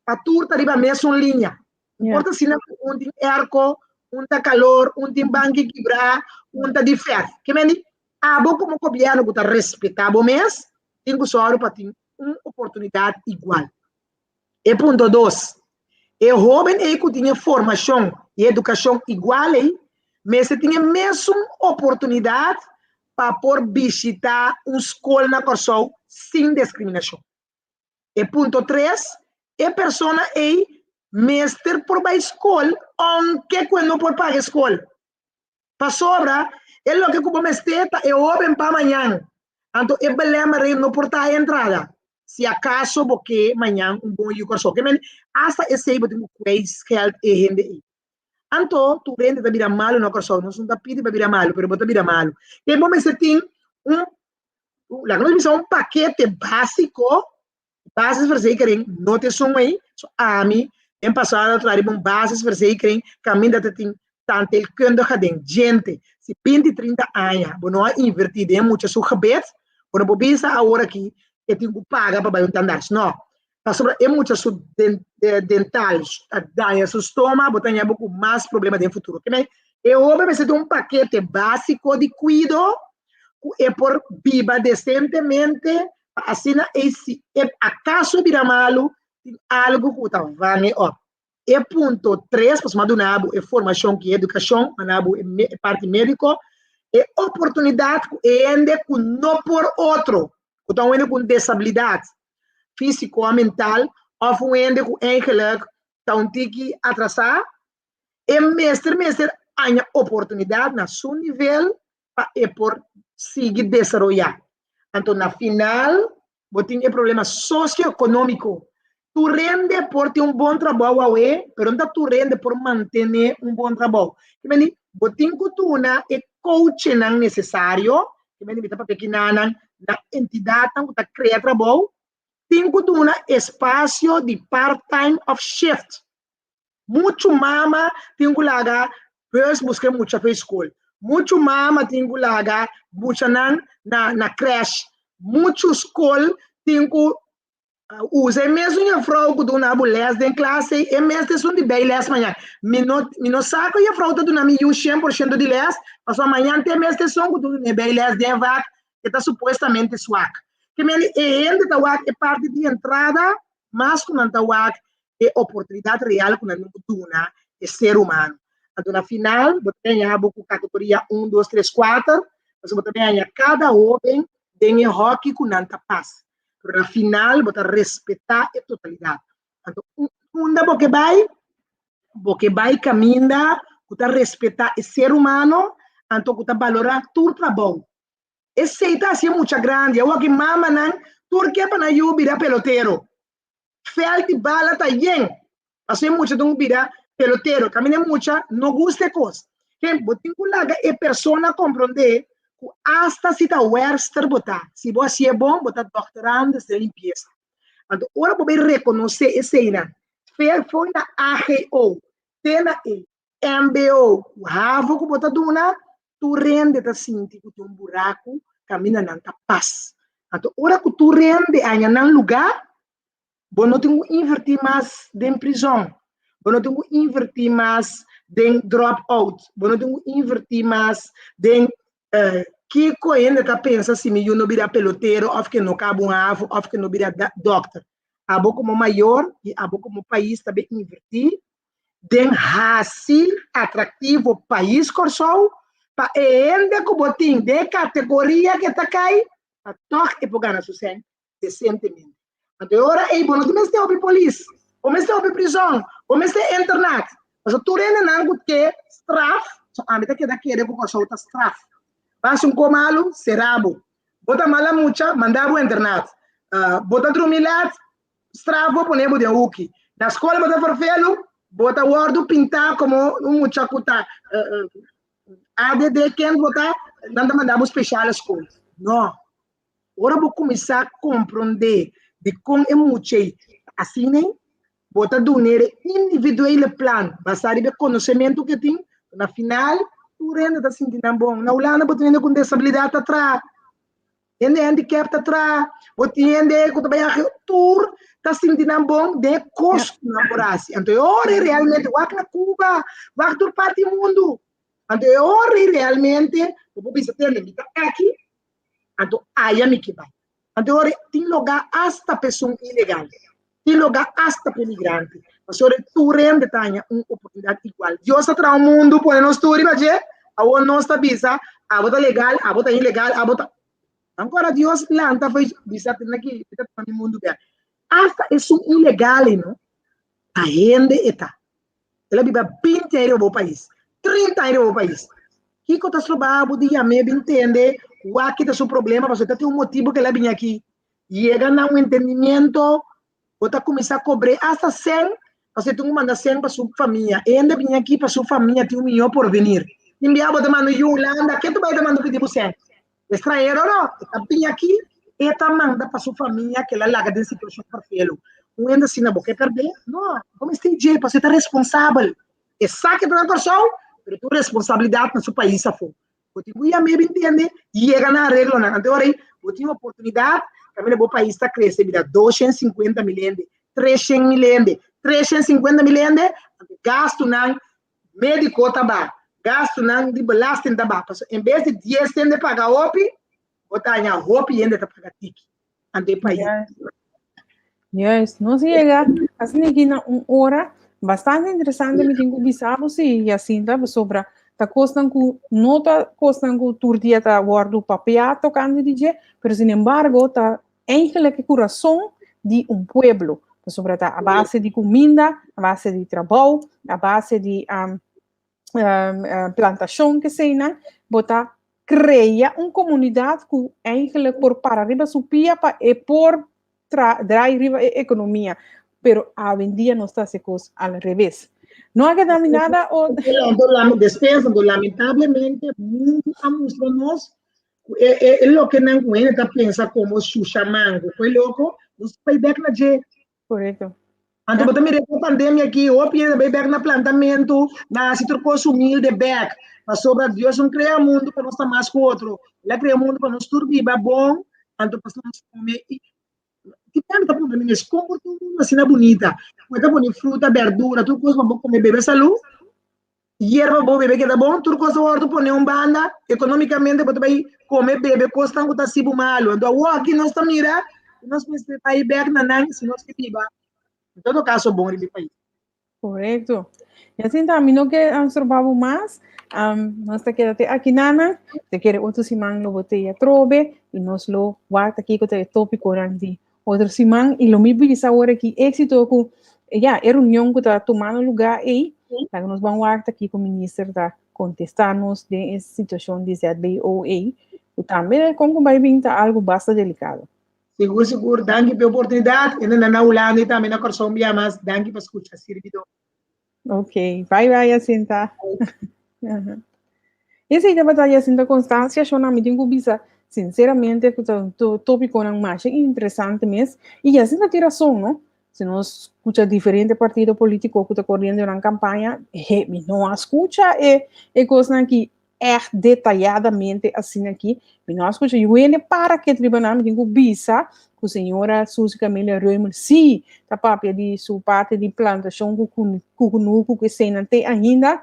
pa tur ta riba mesun liña. No importa si nan un tin airco, un ta calor, un tin banki kibrá, un ta di fèt. Ke men di, abo komo gobièrnu ku ta respetá bo mes, tin ku sòru pa tin un oportunidat igual. E punto dos, e hóben ei ku tin e formashon i edukashon igual ei, mester tin e mesun oportunidat pa por bishitá un skol na Kòrsou sin deskriminashon. E punto tres, e persona ei mester por bai skol ounke ku e no por paga e skol. Pasobra e loke ku bo mester ta e hóben pa mañan. Anto e belèmering no por ta e entrada. Si akaso bo ke mañan un bon yu Kòrsou. Ke men asta esei bo tin ku kwijtscheld e hende ei. Anto tur hende ta bira malu na Kòrsou. Nos no ta pidi pa bira malu, pero bo ta bira malu. Ke bo mester tin un, laga nos bisa un pakete básiko Basisverzekering no ta esun ei. So ami den pasado a traha riba un basisverzekering kaminda ta tin tandheelkundige den djente. Si 20, 30 aña bo no a invertí den e mucha su gebed, bo no por bisa awor aki e tin ku paga pa bai un tandarts. No. Pasobra e mucha su dental a daña su stoma, bo ta haña bo ku mas problema den futuro. E hoben mester tin un pakete básiko di kuido ku e por biba desentemente pa asina ei si e akaso bira malu tin algu ku ta vang e op. E punto tres, pasobra mi a duna bo e formashon ku e edukashon, a duna bo e parti médiko, e oportunidat ku e hende ku no por otro, ku ta un hende ku un desabilidat físiko o mental òf un hende ku eigenlik ta un tiki atrasá, e mester mester haña oportunidat na su nivel pa e por sigui desaroyá. Anto na final bo tin e problema sosioekonómiko. Tur hende por tin un bon trabou awe, pero no ta tur hende por mantené un bon trabou. Ke mende bo tin ku duna e coachnan nesesario, ke mende mi ta papia kinanan na entidatnan ku ta krea trabou, tin ku duna espasio di part time òf shift. Muchu mama tin ku laga bus buska e mucha pa e skol. Muchu mama tin ku laga muchanan na na crèche. Muchu skol tin ku usa e mesun jefrou ku duna bo lès den klas ei, e mes ta esun di bay lès mañan. Mi no mi no sa ku jefrou ta duna mi yu shen por shento di lès, pasobra mañan ta e mes ta esun ku duna e bay lès den vak e ta supuestamente swak. Ke mende e hende ta wak e parti di entrada mas ku nan ta wak e oportunidat real ku nan tin ku duna e ser humano. Anto na final bo ta haña bo ku kategoria un, dos, tres, kuater, pasobra bo ta bin haña kada hóben den e hòki ku nan ta pas. Pero na final bo ta respetá e totalidat. Anto unda bo ke bai? Bo ke bai kaminda ku ta respetá e ser humano, anto ku ta balorá tur trabou. Esei ta hasi e mucha grandi. Awor ki mamanan tur ke pa nan yu bira pelotero. Veld di bala ta yen. Paso e mucha ta un bira pelotero, kaminda e mucha no gusta e kos. Ken, bo tin ku laga e persona komprondé ku asta si ta wèrster bo ta, si bo hasié bon, bo ta dòkterandus den limpiesa. Anto ora bo bai rekonosé eseinan, fe foi na AGO te na e MBO ku havo ku bo ta duna, tur hende ta sinti ku tin un buraku kaminda nan ta pas. Anto ora ku tur hende haña nan lugá, bo no tin ku invertí mas den prizòn, bo no tin ku invertí mas den drop out, bo no tin ku invertí mas den kiko hende ta pensa si mi yu no bira pelotero òf ke no kaba un havo òf ke no bira dòkter. Abo komo mayor i abo komo pais ta bin invertí den hasi atraktivo pais Kòrsou pa e hende ku bo tin den e kategoria ke ta kai pa tòg e por gana su sèn desentemente. Anto e ora ei bo no tin mester hopi polis, bo mester hopi prizòn, bo mester internat. Pasobra tur hendenan ku ke straf, so ami ta keda kere ku Kòrsou ta straf. Basa un ko malu, sera bo. Bo ta mala mucha, manda bo internat. Bo ta drumi lat, straf bo pone bo den huki. Na skol bo ta ferfelu, bo ta wòrdu pintá komo un mucha ku ta ADD ken bo ta, nan ta manda bo speshale skol. No. Ora bo kuminsá komprondé dikon e mucha ei ta asina ei, bo ta dun'é e individuele plan basá riba e konosementu ku e tin. Na final, tur hende ta sinti nan bon. Na Hulanda bo tin hende ku un desabilidat ta traha, hende handicap ta traha, bo tin hende ku ta bai haci, tur ta sinti nan bon den e kos ku nan por hasi. Anto e ora ei realmente, wak na Cuba, wak tur parti di mundu. Anto e ora ei realmente bo por bisa, tende, mi ta aki, Anto aya mi ke bai. Anto ora tin lugá asta pa esun ilegal, tin lugá asta pa e migrante. Pasobra tur hende ta haña un oportunidat igual. Dios a traha un mundu pone nos tur riba dje, awor nos ta bisa abo ta legal, abo ta ilegal, abo ta. Ankora Dios lanta for bisa tene aki mi ta tuma mi mundu bèk. Asta esun ilegal ei no, ta hende e ta. El a biba binti aña riba bo pais, trinta aña riba bo pais. Kiko ta stroba bo di yam'é bin tende wak ta su problema? Pasobra ta tin un motibu ku el a bini aki. Yega na un entendimiento, bo ta kuminsá kobr'é asta sèn, pasobra e tin ku manda sèn pa su famia. E hende a bini aki pa su famia tin un mihó porvenir. Tin bia bo ta manda yu Hulanda, ke tu bai ta manda pidi bo sèn? E stranhero no, e ta bini aki, e ta manda pa su famia ku el a laga den situashon ferfelu. Un hende asina bo ke pèrdè? No, bo mester dje pasobra e ta responsabel. E sa ke ta na Kòrsou, pero tin un responsabilidat na su pais afó. Bo tin ku yam'é bin tende, yega na areglonan. Anto ora ei bo tin oportunidat, kaminda bo pais ta krese bira 250 mil hende, 300 mil hende, 350 mil hende, anto gastunan médiko ta ba, gastunan di belasting ta ba. Pasobra en bes di 10 hende paga hopi, bo ta haña hopi hende ta paga tiki. Anto e pais. Juist, nos yega asina aki na un ora bastante interesante mi tin ku bisa bo si Jacinta pasobra ta kosnan ku no ta kosnan ku tur dia ta wòrdu papiá tokante di dje, pero sin embargo ta eigenlijk e kurason di un pueblo, pasobra ta a base di kuminda, a base di trabou, a base di plantashon keseinan, bo ta krea un komunidat ku eigenlijk por para riba su pia pa e por tra draai riba e ekonomia. Pero awendia nos ta hasi kos al reves. No a keda mi nada o Despensa, lamentablemente mundu a mustra nos ku e e loke nan ku hende ta pensa komo shusha mango, koe loko, nos ta bai bek na dje. Korekto. Anto bo ta mira e pandemia aki, hopi hende bai bek na plantamentu, na hasi tur kos humilde bek. Pasobra Dios no krea mundu pa nos ta mas ku otro. El a krea mundu pa nos tur biba bon, anto pa nos kome. I ki tempu ta puntra mi mes, kon por tin un mundu asina bunita, ku e ta pone fruta, berdura, tur kos pa bo kome, bebe salú, yerba bo bebe keda bon, tur kos ta wòrdu pone un banda, ekonómikamente bo ta bai kome, bebe kosnan ku ta hasi bo malu. Anto awor aki nos ta mira ku nos mester bai bèk na nan si nos ke biba en todo kaso bon riba e pais. Korekto. Jacinta, mi no ke stroba bo mas. Nos ta keda te aki nana. Te kere otro siman lo bo te atrobe i nos lo wak kiko ta e tópikonan di otro siman. I lo mi bisa awor aki éksito ku ya e reunion ku ta tumando lugá ei. Laga nos ban wak kiko minister ta kontestá nos den e situashon di ZBO ei. Ku tambe kon ku bai bin ta algu basta delikado. Sigur sigur, danki pa e oportunidat. E na na Hulanda i tambe na Kòrsou un bia mas, danki pa skucha Sirbidó. Ok, bye bye Jacinta. Esei tabata Jacinta Constancia, shona mi tin ku bisa sinceramente ku ta un tópikonan masha interesante mes. I Jacinta tin rason, no? Si nos skucha diferente partido polítiko ku ta koriendo nan kampaña, he, mi no a skucha e e kosnan aki ègt detayadamente asina aki. Mi no a skucha yu hende para ket riba nan, mi tin ku bisa ku señora Suzy Camelia Römer sí ta papia di su parti di plantashon ku kunuku ku eseinan te ainda.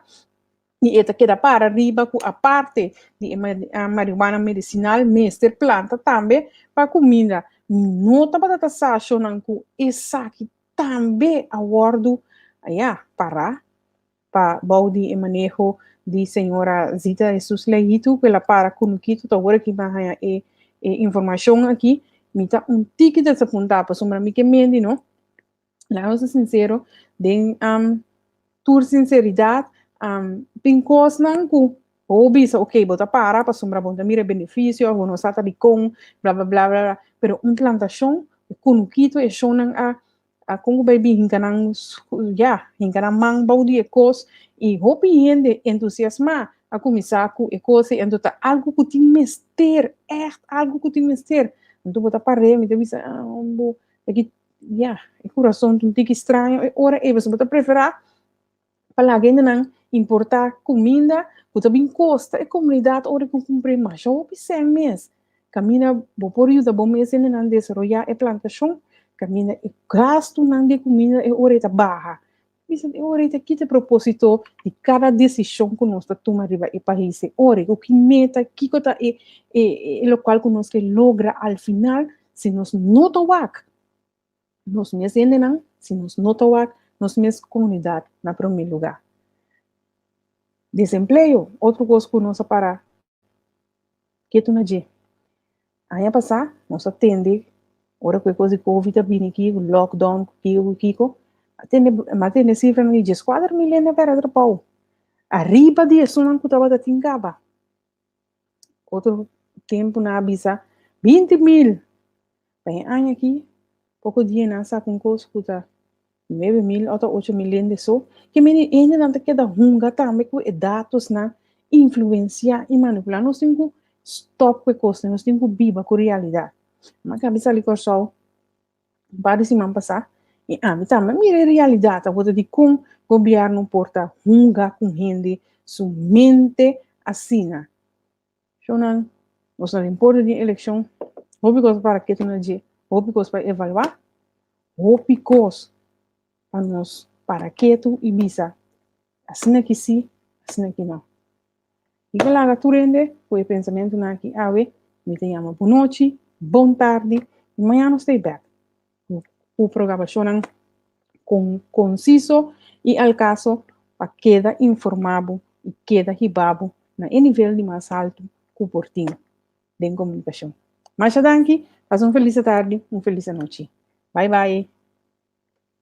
I e ta keda para riba ku aparte di e marihuana medisinal mester planta tambe pa kuminda. Mi no tabata ta sa shownan ku esaki tambe a wòrdu ya pará pa bou di e maneho di señora Zita Jesus Leito ku el a para kunukitu ta ora ki mi a haña e e informashon aki mi ta un tiki desapuntá pasobra mi ke mendi no. Laga nos ta sincero, den um, tur sinceridad, um, tin cosnan cu bo bisa, ok, bo ta para pasobra bo ta mira beneficio, of bo no sa ta dicon, bla bla bla bla, bla. Pero un plantacion, e cunukito, e shownan a, a con cu bay bin hinca nan, ya, hinca nan man bou di e cos, y hopi hende entusiasma a cuminsa cu e cos ey, anto ta algo cu tin mester, echt algo cu tin mester. Anto bo ta par'e, mi ta bisa, ah, bo, aki Ya, e kurason ta un tiki straño e ora ei, pasobra bo ta preferá pa laga hendenan importá kuminda ku ta bin kosta e komunidat ora ku kumpr'é masha hopi sèn mes. Kaminda bo por yuda bo mes hendenan desaroyá e plantashon, kaminda e gastunan di e kuminda e ora ei ta baha. Bisa e ora ei ta kita e propósito di kada desishon ku nos ta tuma riba e pais e ora ei, ku ki meta, kiko ta e e lokual ku nos ke logra al final si nos no ta wak nos mes hendenan, si nos no ta wak nos mes komunidat na promé lugá. Desempleo, otro kos ku nos a para Ketu na dje. Aña pasá nos a tende ora ku e kos di covid a bini aki, ku lockdown, ku kiko ku kiko, a tende a tende sifranan di dieskuater mil hende a pèrdè trabou. Ariba di esunnan ku tabata tin kaba. Otro tempu nan a bisa binti mil. Pa e aña aki poko dia nan a saka un kos ku ta 9000 òf ta 8000 hende so, ke mene hendenan ta keda hunga tambe ku e datosnan, influensiá i manipulá. Nos tin ku stòp ku e kosnan, nos tin ku biba ku realidat. Mi a kaba di sali Kòrsou un par di siman pasá i ami tambe a mira e realidat awor ta dikon gobièrnu por ta hunga ku hende su mente asina. Shownan, nos no tin por di elekshon, hopi kos pa para ketu na dje, hopi kos pa evaluá, hopi kos pa nos para ketu i bisa asina ki si, asina ki no. Mi ta laga tur hende ku e pensamentunan aki awe, mi ta yama bonochi, bon tardi i mañana nos ta e bèk ku programacionnan con conciso y al caso pa keda informa bo y keda hiba bo na e nivel di mas halto cu por tin den comunicacion. Masha danki, pasa un feliz atardi, un feliz anochi. Bye bye.